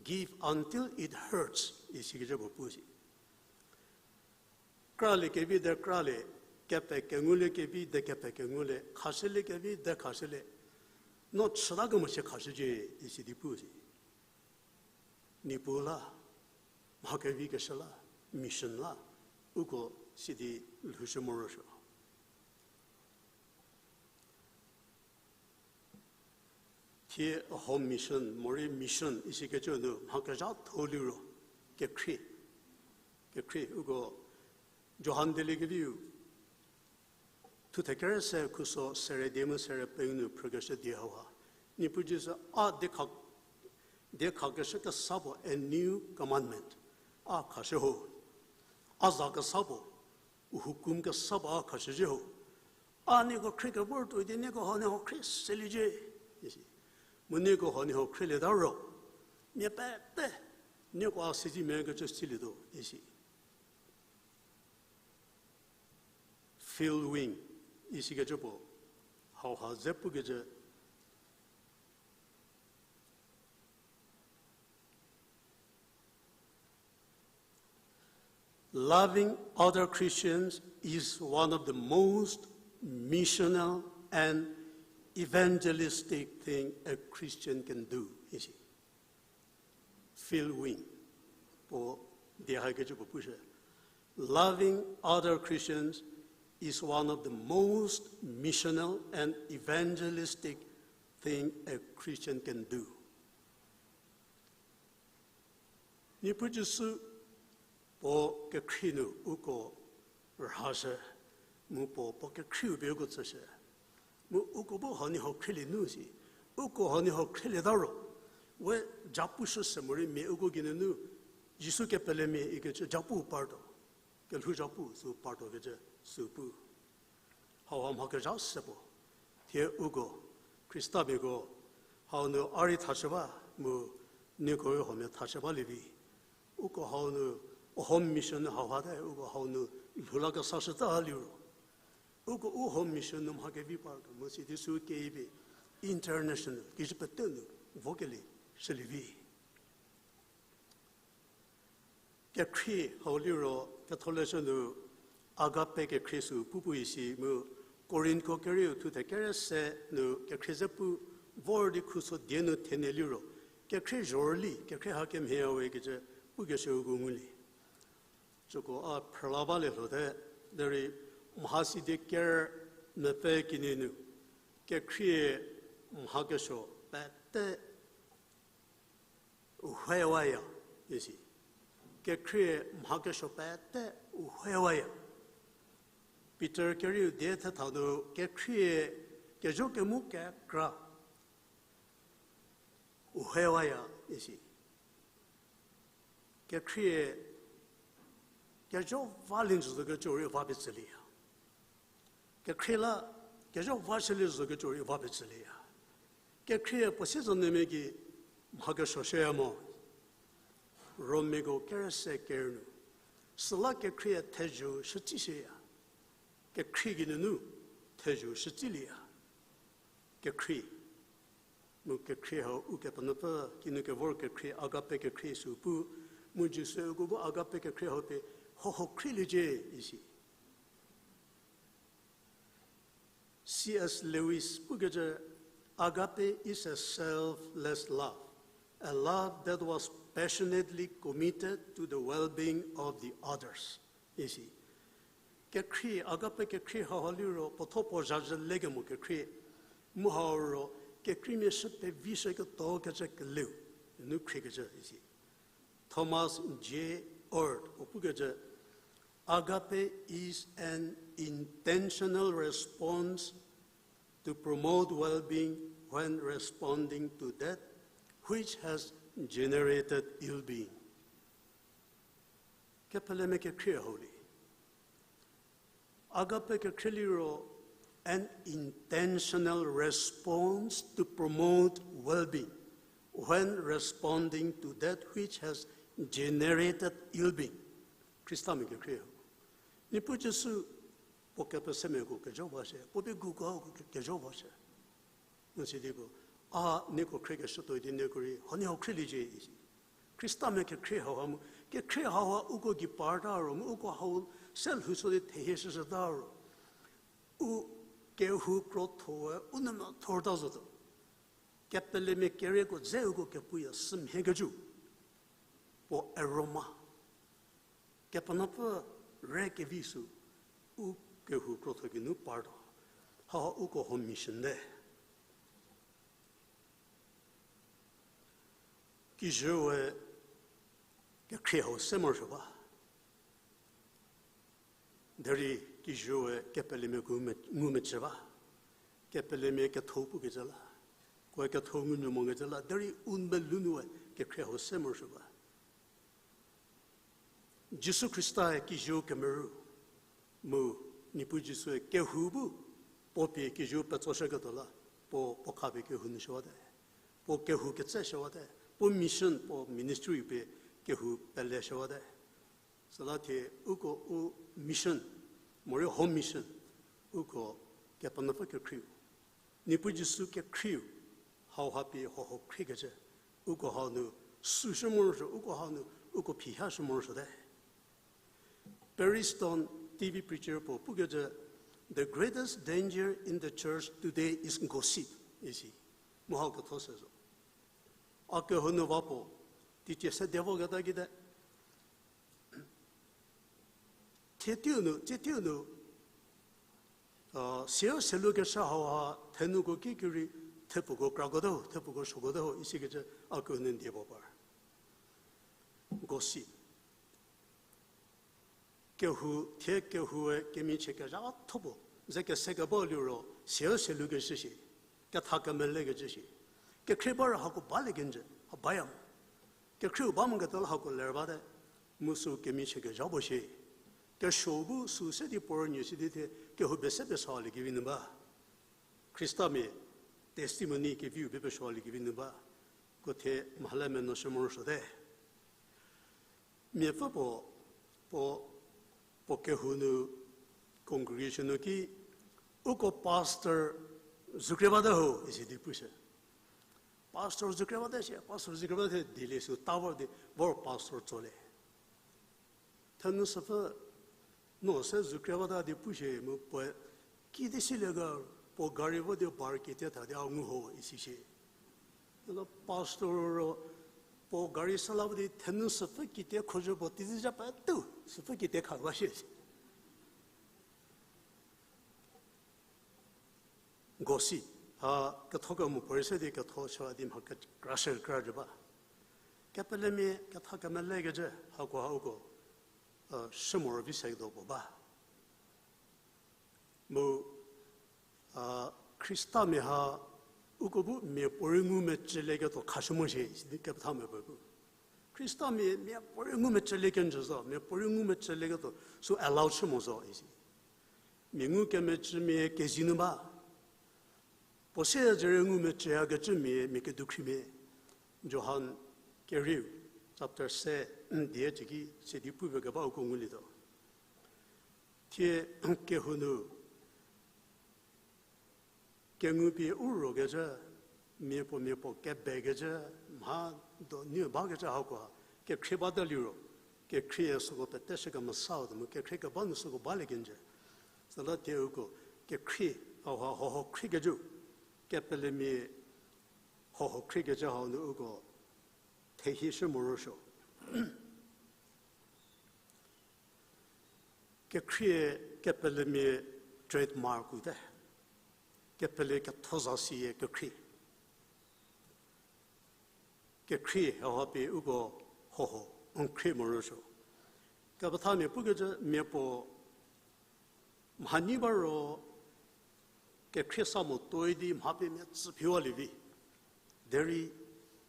give until it hurts, isikecü puo pu si. Kraliekevi de kralie, kepe kengulie kevi de kepe kengulie, khashüliekevi de khashülie. No chüta kemo shie khashücie, isi di pu si. Niepuu la, mha kevi keshü la, mission la, uko sidi lhoushü morosuo. Thie home mission, morei mission isikecü nu mha kezhatho liro, kekhrie, kekhrie uko Johan dieliekeviu, thuthe kerü se khuso sere die mu sere pengou nu phrükeshü die hauha, Niepuu Jisu a die kha, die khakeshü kesa puo, a new commandment, a khashü ho, a za kesa puo, hukum kesa ba khashüzhie ho. A nieko khrie kevor tuoi di nieko hau nieko khrie seliecie, isi. Mu nieko hau nieko khrielieta ro, mia pete nieko a sidi mekecü silietuo, isi. Phil Wing isikecü puo hauha ze pukecü, Loving other Christians is one of the most missional and evangelistic thing a Christian can do, isi. Phil Wing puo die hakecü puo pushü, Loving other Christians is one of the most missional and evangelistic thing a Christian can do. Niepuu Jisu puo kekhrie nu uko rhashü, mu puo, puo kekhrieu pie uko tsüshü. Mu uko bu hau nieko khrielie nu si, uko hau nieko khrielieta ro, we japu shüse morei mia uko geinunu Jisu kepelemia ikecü japu partuo, kelhou japu sü partuo kecü sü pu. Hauha mha kezha se puo. Thie uko Khristamiako hau nu a rei thashü ba, mu nieko rei huomia thashü balie vi. Uko hau nu, a home mission nu hauha te uko hau nu lhou la kesashüta liro, uko u home mission nu mha kevi partuo mu sidi sü kevi international kishü pete nu vokelie shülie vi. Kekhrie hau liro Ketholeshü nu agape kekhrie sü pu pu isi mu, Korinthko kerieu thuthe kere se nu kekhrie ze pu, vor di khuso die nu thenie liro, kekhrie zhorüli kekhrie hakemhie we kecü pukeshüu ngulie. Süko a phrüla balie lhote, derei mhasi die ker mepfü kenie nu, kekhrie mha kesuo pete u hewaya, isi. Kekhrie mha kesuo pete u hewaya. Peter kerieu die thetha nu kekhrie kezho kemu kekra u hewaya, isi. Kekhrie kezho valie zo kecü rei va pie tsülieya. Kekhrie la kezho vashülie zo kecü rei va pie tsülieya. Kekhrie puo siezonyümia gei mha kesuo shüya mo. Romiako kere se ker nu, süla kekhrie thezho shütsi shüya. Kekhrie geinunu thezho shütsilieya. Kekhrie, mu kekhrie hau Ukepenuopfü kinu kevor kekhrie, agape kekhrie sü pu, mu Jisue uko bu agape kekhrie hau pie, hoho khrieliecie, isi. C S Lewis pukecü, Agape is a selfless love, a love that was passionately committed to the well-being of the others, isi. Kekhrie, agape kekhrie hauha liro puotho puo zhazhü lekemo kekhrie, mu hau ro kekreimia shü pevishüketuo kecü keleu nu khriekecü, isi. Thomas J. Oord puo pukecü, Agape is an intentional response to promote well-being when responding to that which has generated ill-being. Kepelemia kekhrie hau le. Agape kekhrie liro, an intentional response to promote well-being when responding to that which has generated ill-being. Khristamia kekhrie hau. Niepuu Jisu puo kepesemiako kezho vashü, puo pie guko ke-, kezho vashü. Mu sidi puo, a nieko khriekeshütuo di nieko rei hau nieko khrieliecie, isi. Khristamia kekhrie hauha mu, kekhrie hauha uko gei parta ro mu uko hau se lhouso di thehie shüshüta ro, u kehou krothoe u nunu thorta zotuo. Kepelemia kerieko dze uko kepuya sümhiekecü, puo aroma, Kepenuopfü re kevi sü u kehou krotho geinu partuo. Hauha uko hau mission te. Kijüu we kekhrie hau se morosuo ba. Derei kijüu we kepelemiako me-, ngumecü ba. Kepelemia ketho pukecü la, koe ketho ngunuo mokecü la, derei u melou nu we kekhrie hau se morosuo ba. Jisu Khrista-e kijüu kemerü, Mu Niepuu Jisue kehou bu puo pie kijü petsoshüketuo la, puo, puo khapie kehou nu shüwate. Puo kehou ketse shüwate. Puo mission, puo ministry pie kehou pele shüwate. Süla thie uko u mission, morei home mission, uko Kepenuopfü kekhrieu. Niepuu Jisu kekhrieu, hauha pie hoho khriekecü, uko hau nu süshü morosuo, uko hau nu, uko phiha shü morosuote. Paris Stone, T V preacher puo pukecü, The greatest danger in the church today is gossip, isi. Mu hau ketho se zo. A kehou nu va puo, teicie se di voketa kite. Thie teiu nu, thie teiu nu, a, siau selukeshü hauha thenuko ki kerei, thepfuko krakote ho, thepfuko suokote ho, isikecü a kehou nu n die puo par. Gossip. Kehou, thie kehoue kemichie kezhatho puo, ze kese kebau liro, siau selukeshü shie, ketha kemelekecü shie. Kekhrie ba ro hako balie kenjü, ha baya mo. Kekhrieu ba moketa la hako ler bate, mu sü kemichie kezha puo shie. Kesuo bu sü se di puo rünyü si di thie, kehou bese pesualiekevi nu ba. Khristamia testimony keviu pie pesualiekevi nu ba. Ko thie mhale menuoshü morosuote. Miapfü puo, puo, puo kehou nu, congregation nu ki, uko pastor zükrie bate ho, isi di pushü. Pastor zükrie bate shie, pastor zükrie bate dilie sü ta vor di, vor pastor tsolie. Thenu süpfü, no se zükrie bata di pushie mu puoe, kidi silie ga, puo gari vo di bar kite tha di a ngu ho isi shie. Eno pastor ro, puo gari sala vo di thenu süpfü kite khozhü puo tizizha petu, süpfü kite kha ba shie. Gossip, ha ketho kemo puorei se di ketho chü di mha ke-, krashü kra jü ba. Kepelemia ketha kemelekecü hakoha uko, a, shü morovi se do puo ba. Mu, a, Khristamia ha uko bu miapuorei ngumecülieketuo khashü mo shie, sidi kepethamiapuoe pu. Khristamia miapuorei ngumecülie kenjü zo, miapuorei ngumecülieketuo sü allow chü mo zo isi. Mia ngukemecümia kezie nu ba. Puo se zerei ngumecüyakecümia mia kedukhrimia. Johan kerieu, chapter se, n die cü ki se di pupie keba uko ngulietuo. Thie kehou nu kengupie u rokecü, miapuo miapuo kebekecü, mha do nu bakecü hakoha, kekhrie bata liro, kekhrie süko pete shü kemesau tuo mu kekhrie keba nu süko balie kenjü. Süla thie uko kekhrie, hauha hoho khriekecü, kepelemia hoho khriekecü hau nu uko thehie shü morosuo. Kekhrie kepelemia trademark-u te. Kepele ketho za siya kekhrie. Kekhrie hauha pie uko hoho n khrie morosuo. Kepethamia pukecü miapuo mhanyi ba ro kekhrie sa mo tuoi di mha pie mia tsü phiwalievi. Derei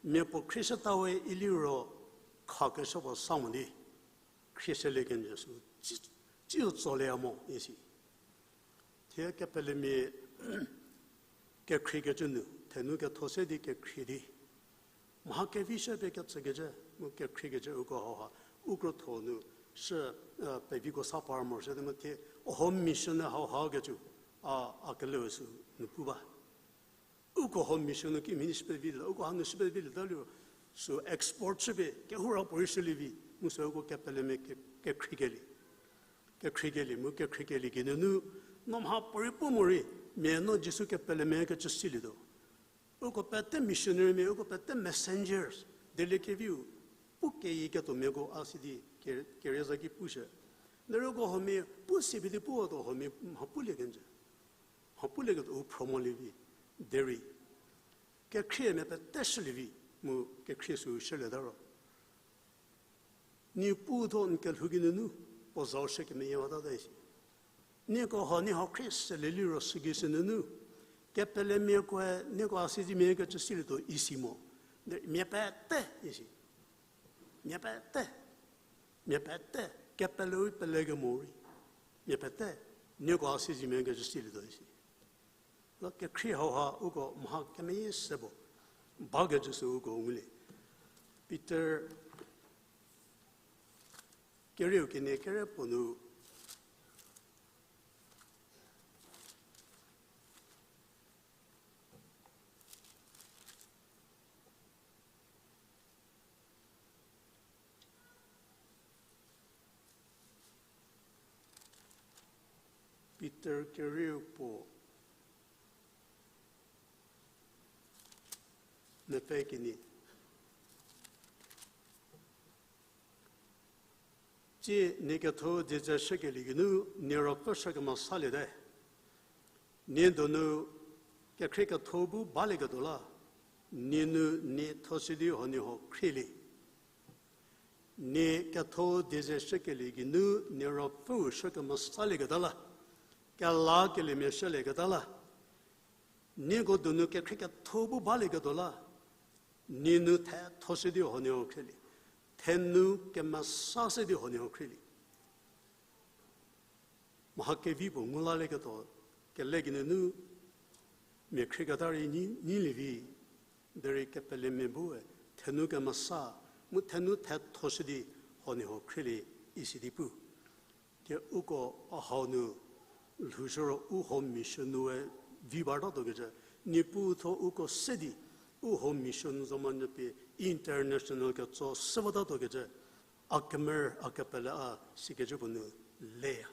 miapuo khrieshütawe iliro khakeshü puo sa mo di khrieshülie kenjü sü tsi, tsiu tsolieya mo isi. Thie kepelemia kekhriekecü nu, thenu ketho se di kekhrie di. Mha kevishü pie ketsükecü, mu kekhriekecü uko hauha, u krotho nu, shü, a, peviko sa par morosuo di mu thie, uko home mission hauha kecü, a, a keleu sü nu pu ba. Uko home mission nu kimhie shü pevi la, uko hanu shü pevi leta liro, sü export chüpie, kehoura puorei shülievi, mu sü uko kepelemia ke-, kekhriekeli. Kekhriekeli, mu kekhriekeli geinunu, no mha puorei pu morei, mia no Jisu kepelemia kecü silietuo. Uko pete missionarymia, uko pete messengers, dieliekeviu, pu keyiketuomiako a sidi ke-, kerieza ki pushü. Derei uko huomia, pu sipie di puwatuo huomia mha pulie kenjü. Mha pulieketuo u phro molievi, derei. Kekhriemia pete shülievi, mu kekhrie sü shülieta ro. Niepuu thuo n kelhou geinunu, puo zau shü kemeyie watata isi. Nieko huo, nie huo khrie selie liro sügei sünunu. Kepelemiakoe, nieko a sizemia kecü silietuo isi mo. Derei mia pete isi. Mia pete. Mia pete. Kepeleu pelekemo rei. Mia pete, nieko a sizemia kecü silietuo isi. La kekhrie hauha uko mha kemeyie se puo bakecü sü uko ngulie. Pitor kerieu kenie kere puo nu Pitor kerieu puo, mepfü kenie. Tsie nie ketho dieze shükelie geinu nie ruopfü shü kemesaliete. Nie donu kekhrie ketho bu balieketuo la, nie nu nie tho si di huoniehuo khrielie. Nie ketho dieze shükelie geinu nie ruopfüu shü kemesalieketa la, kelakeliemia shülieketa la, nieko donu kekhrie ketho bu balieketuo la, nie nu thetho si di huoniehuo khrielie. Thenu kemesa se di huoniehuo khrielie. Mha kevi puo ngu lalieketuo, kele geinunu mia khrieketa rei nyi, nyilie vi, derei kepelemia bue thenu kemesa, mu thenu thetho si di huoniehuo khrielie isi di pu. Thie uko a hau nu lhoushü ro u home mission nue vi batatuo kecü, Niepuu tho uko se di u home mission nu zo monyü pie international ketso se batatuo kecü, a kemer a kepele a sikecü puo nu leya.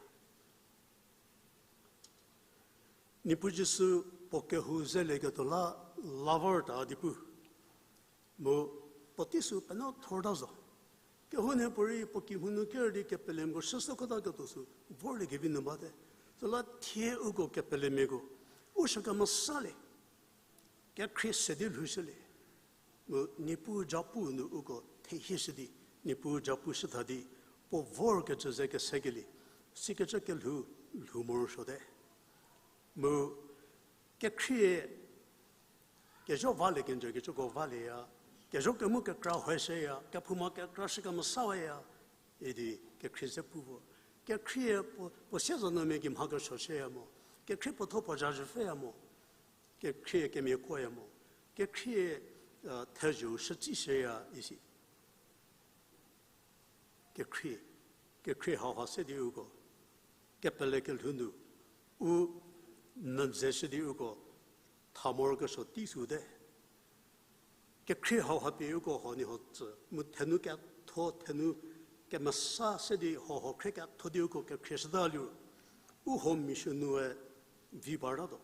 Niepuu Jisu puo kehou zelieketuo la, la vorta di pu. Mu puotei sü penuo thorta zo. Kehounyü puorei puo kehou nu ker di kepelemiako shüshü kota ketuo sü vorliekevi nu bate. Süla thie uko kepelemiako u shü kemesalie, kekhrie se di lhoushülie. Mu Niepuu japu nu uko thehie shü di, Niepuu japu shütha di, puo vorkecü ze kesekelie, sikecü kelhou lhou morosuote. Mu kekhrie kezho valie kenjü kecüko valieya, kezho kemu kekra hoeshüya, kephouma kekra shü kemesaweya, idi kekhrie ze pu vo. Kekhrie puo, puo siezanyümia gei mha kesuo shüya mo, kekhrie puo tho puo zhazhü pfhüya mo, kekhrie kemiakoya mo, kekhrie, thezho shütsi shüya isi. Kekhrie, kekhrie hauha se di uko kepele kelhou nu u mvüdze shü di uko tha morokesuo tei süte. Kekhrie hauha pie uko huoniehuo tsü mu thenu ketho, thenu kemesa se di huohuo khrie ketho di uko kekhrie shüta liro, u home mission nue vi partatuo.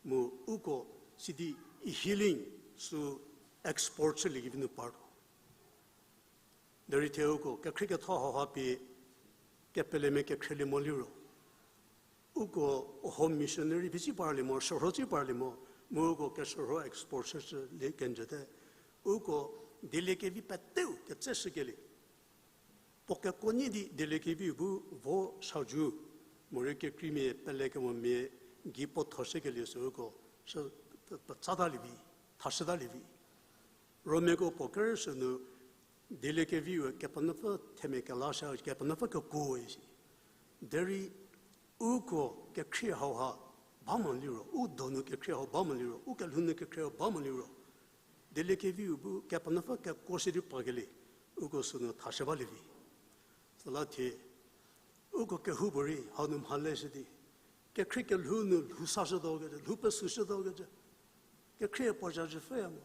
Mu uko sidi healing sü export chüliekevi nu partuo. Derei thie uko kekhrie ketho hauha pie kepelemia kekhrie lie mo liro, uko home missionary pie tsi parlie mo, shürho tsi parlie mo, mu uko keshürho export shüshülie kenjüte. Uko dieliekevi peteu ketseshükelie, puo kekuo nyi di dieliekeviu bu vo shaju, morei kekreimia pelekemomia gei puo thoshükelie sü uko shü, pe, petsatalie vi, thashütalie vi. Romiako puo kerüshü nu, dieliekeviu Kepenuopfü themia kelashü, Kepenuopfü kekuo isi. Derei uko kekhrie hauha ba mo liro, u donu kekhrie hau ba mo liro, u kelhou nu kekhrie hau ba mo liro, dieliekeviu bu Kepenuopfü kekuo shü di pakelie, uko sünu thashü balie vi. Süla thie uko kehoupuorei hanu mha leshü di, kekhrie kelhou nu lhou sashütuo kecü, lhou pesüshütuo kecü, kekhrie puo zhazhü pfhüya mo,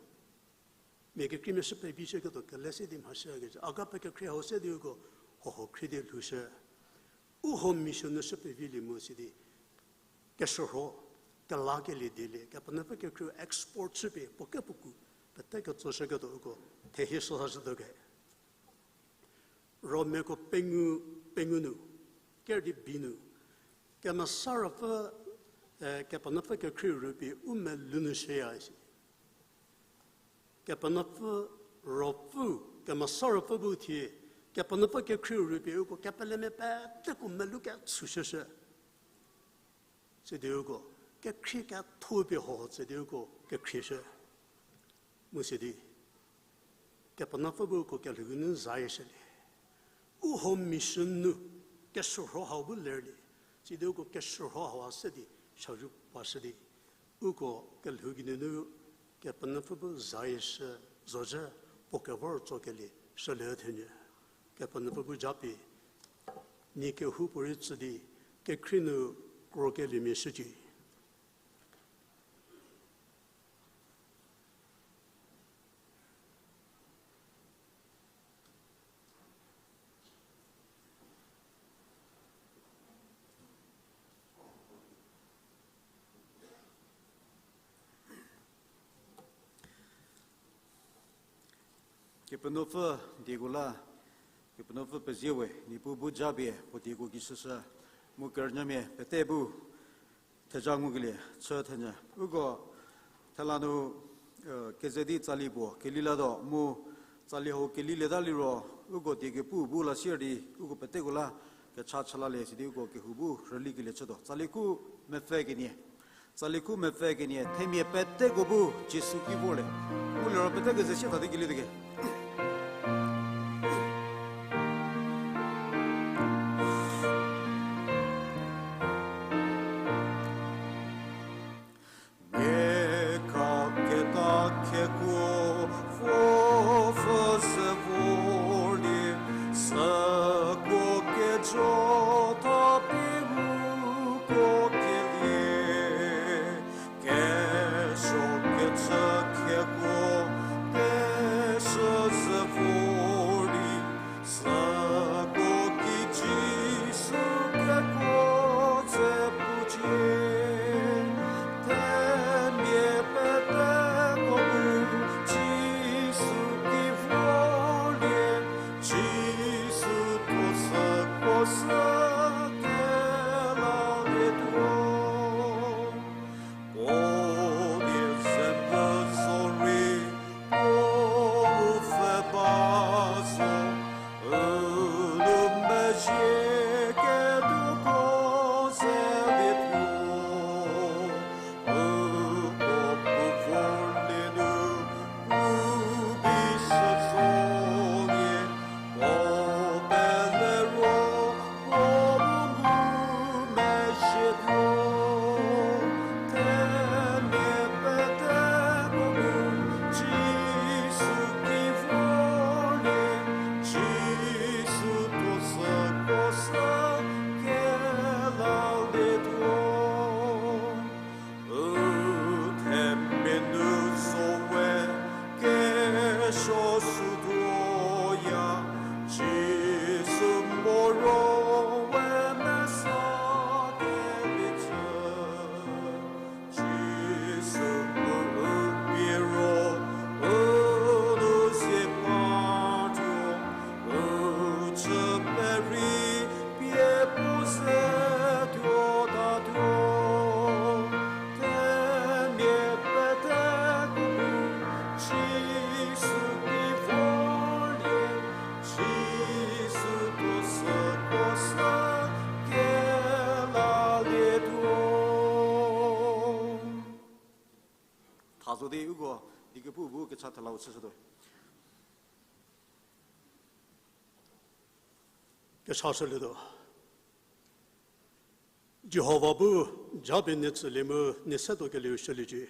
mia kekreimia shü pevi shüketuo kele se di mhashüya kecü, Agape kekhrie hau se di uko huohuo khrie di lhoushü. U home mission nu shü pevilie mu sidi, keshürho, kelakelie dielie, Kepenuopfü kekhrieu export chüpie puo kepuoku pete ketsoshüketuo uko thehie shütashütuo ke. Romiako pengou, pengou nu, ker di bi nu, Kemesa Ruopfü, eh, Kepenuopfü kekhrieu rüpie u melou nu shüya isi. Kepenuopfü Ruopfü, Kemesa Ruopfü bu thie, Kepenuopfü kekhrieu rüpie uko kepelemia peteko melou ketsu shüshü. Sidi uko kekhrie ketho pie huohuo tsü di uko kekhrieshü. Mu sidi Kepenuopfü bu uko kelhou geinu zayie shülie. U home mission nu keshürho hau bu lerlie. Sidi uko keshürho hau se di shazhu pashü di, uko kelhou geinunu Kepenuopfü bu zayie shü zozhü puo kevor tsokelie shülie thenyü. Kepenuopfü bu japie, nie kehoupuorei tsü di, kekhrie nu krokeliemia shücie. Kepenuopfü dieko la, Kepenuopfü pezie we, Niepuu bu japie puo dieko ki shüshü, mu kerünyamia pete bu theja ngukelie chü thenyü. Uko thela nu, e, keze di tsali puo keli latuo mu tsali hau kelilieta liro, uko die kepu bu la sier di, uko peteko la kecha chülalie sidi uko kehou bu rülikelie chütuo. Tsali khu mepfü kenie. Tsali khu mepfü kenie, themia peteko bu Jisu ki vorlie. Mu liro pete keze sie tha di kelituo ke. Mia khaketa khekuo, vo pfü se vorlie, süko kejo tha pie uko kelie. Kesuo kecü khekuo, peshü ze vorlie, süko ki Jisu kekuo ze pucie, themia peteko bu Jisu ki vorlie, Jisu tuo süko sü kelalietuo. Puo die ze pfü zorei, puo u pfü ba zo, u nu mezhie ketuoko zelietuo. Uko puo vorlie nu, u bi shü zolie, puo pele ro, puo u ngumezhietuo. Themia peteko bu Jisu ki vorlie, Jisu tuo süko sü kelalietuo. U themia nu zo we kesuo sütuoya, Jisu moro we mesa kelie chü. Jisu u pie ro, u nu zie patuo, u chü perei pie puo ze tuotatuo. Themia peteko bu Jisu ki vorlie, Jisu tuo süko sü kelalietuo. Tha zo di uko die kepu bu kecha thelau chüshütuo. Kecha shülietuo. Jihova bu japie nie tsülie mu nie setuo kelieu shüliecie.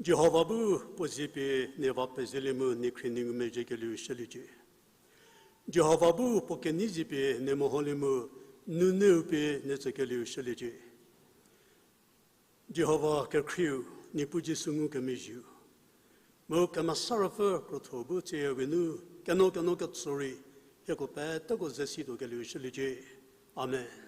Jihova bu puo zie pie nie va pezielie mu nie khrie nie ngumezhie kelieu shüliecie. Jihova bu puo kenei zie pie nie meholie mu nuneu pie nie tsükelieu shüliecie. Jihova kekhrieu, Niepuu Jisu ngukemezhieu, mu Kemesa Ruopfü krotho bu tsieya geinu keno keno ketso rei hieko peteko ze situo kelieu shüliecie. Amen.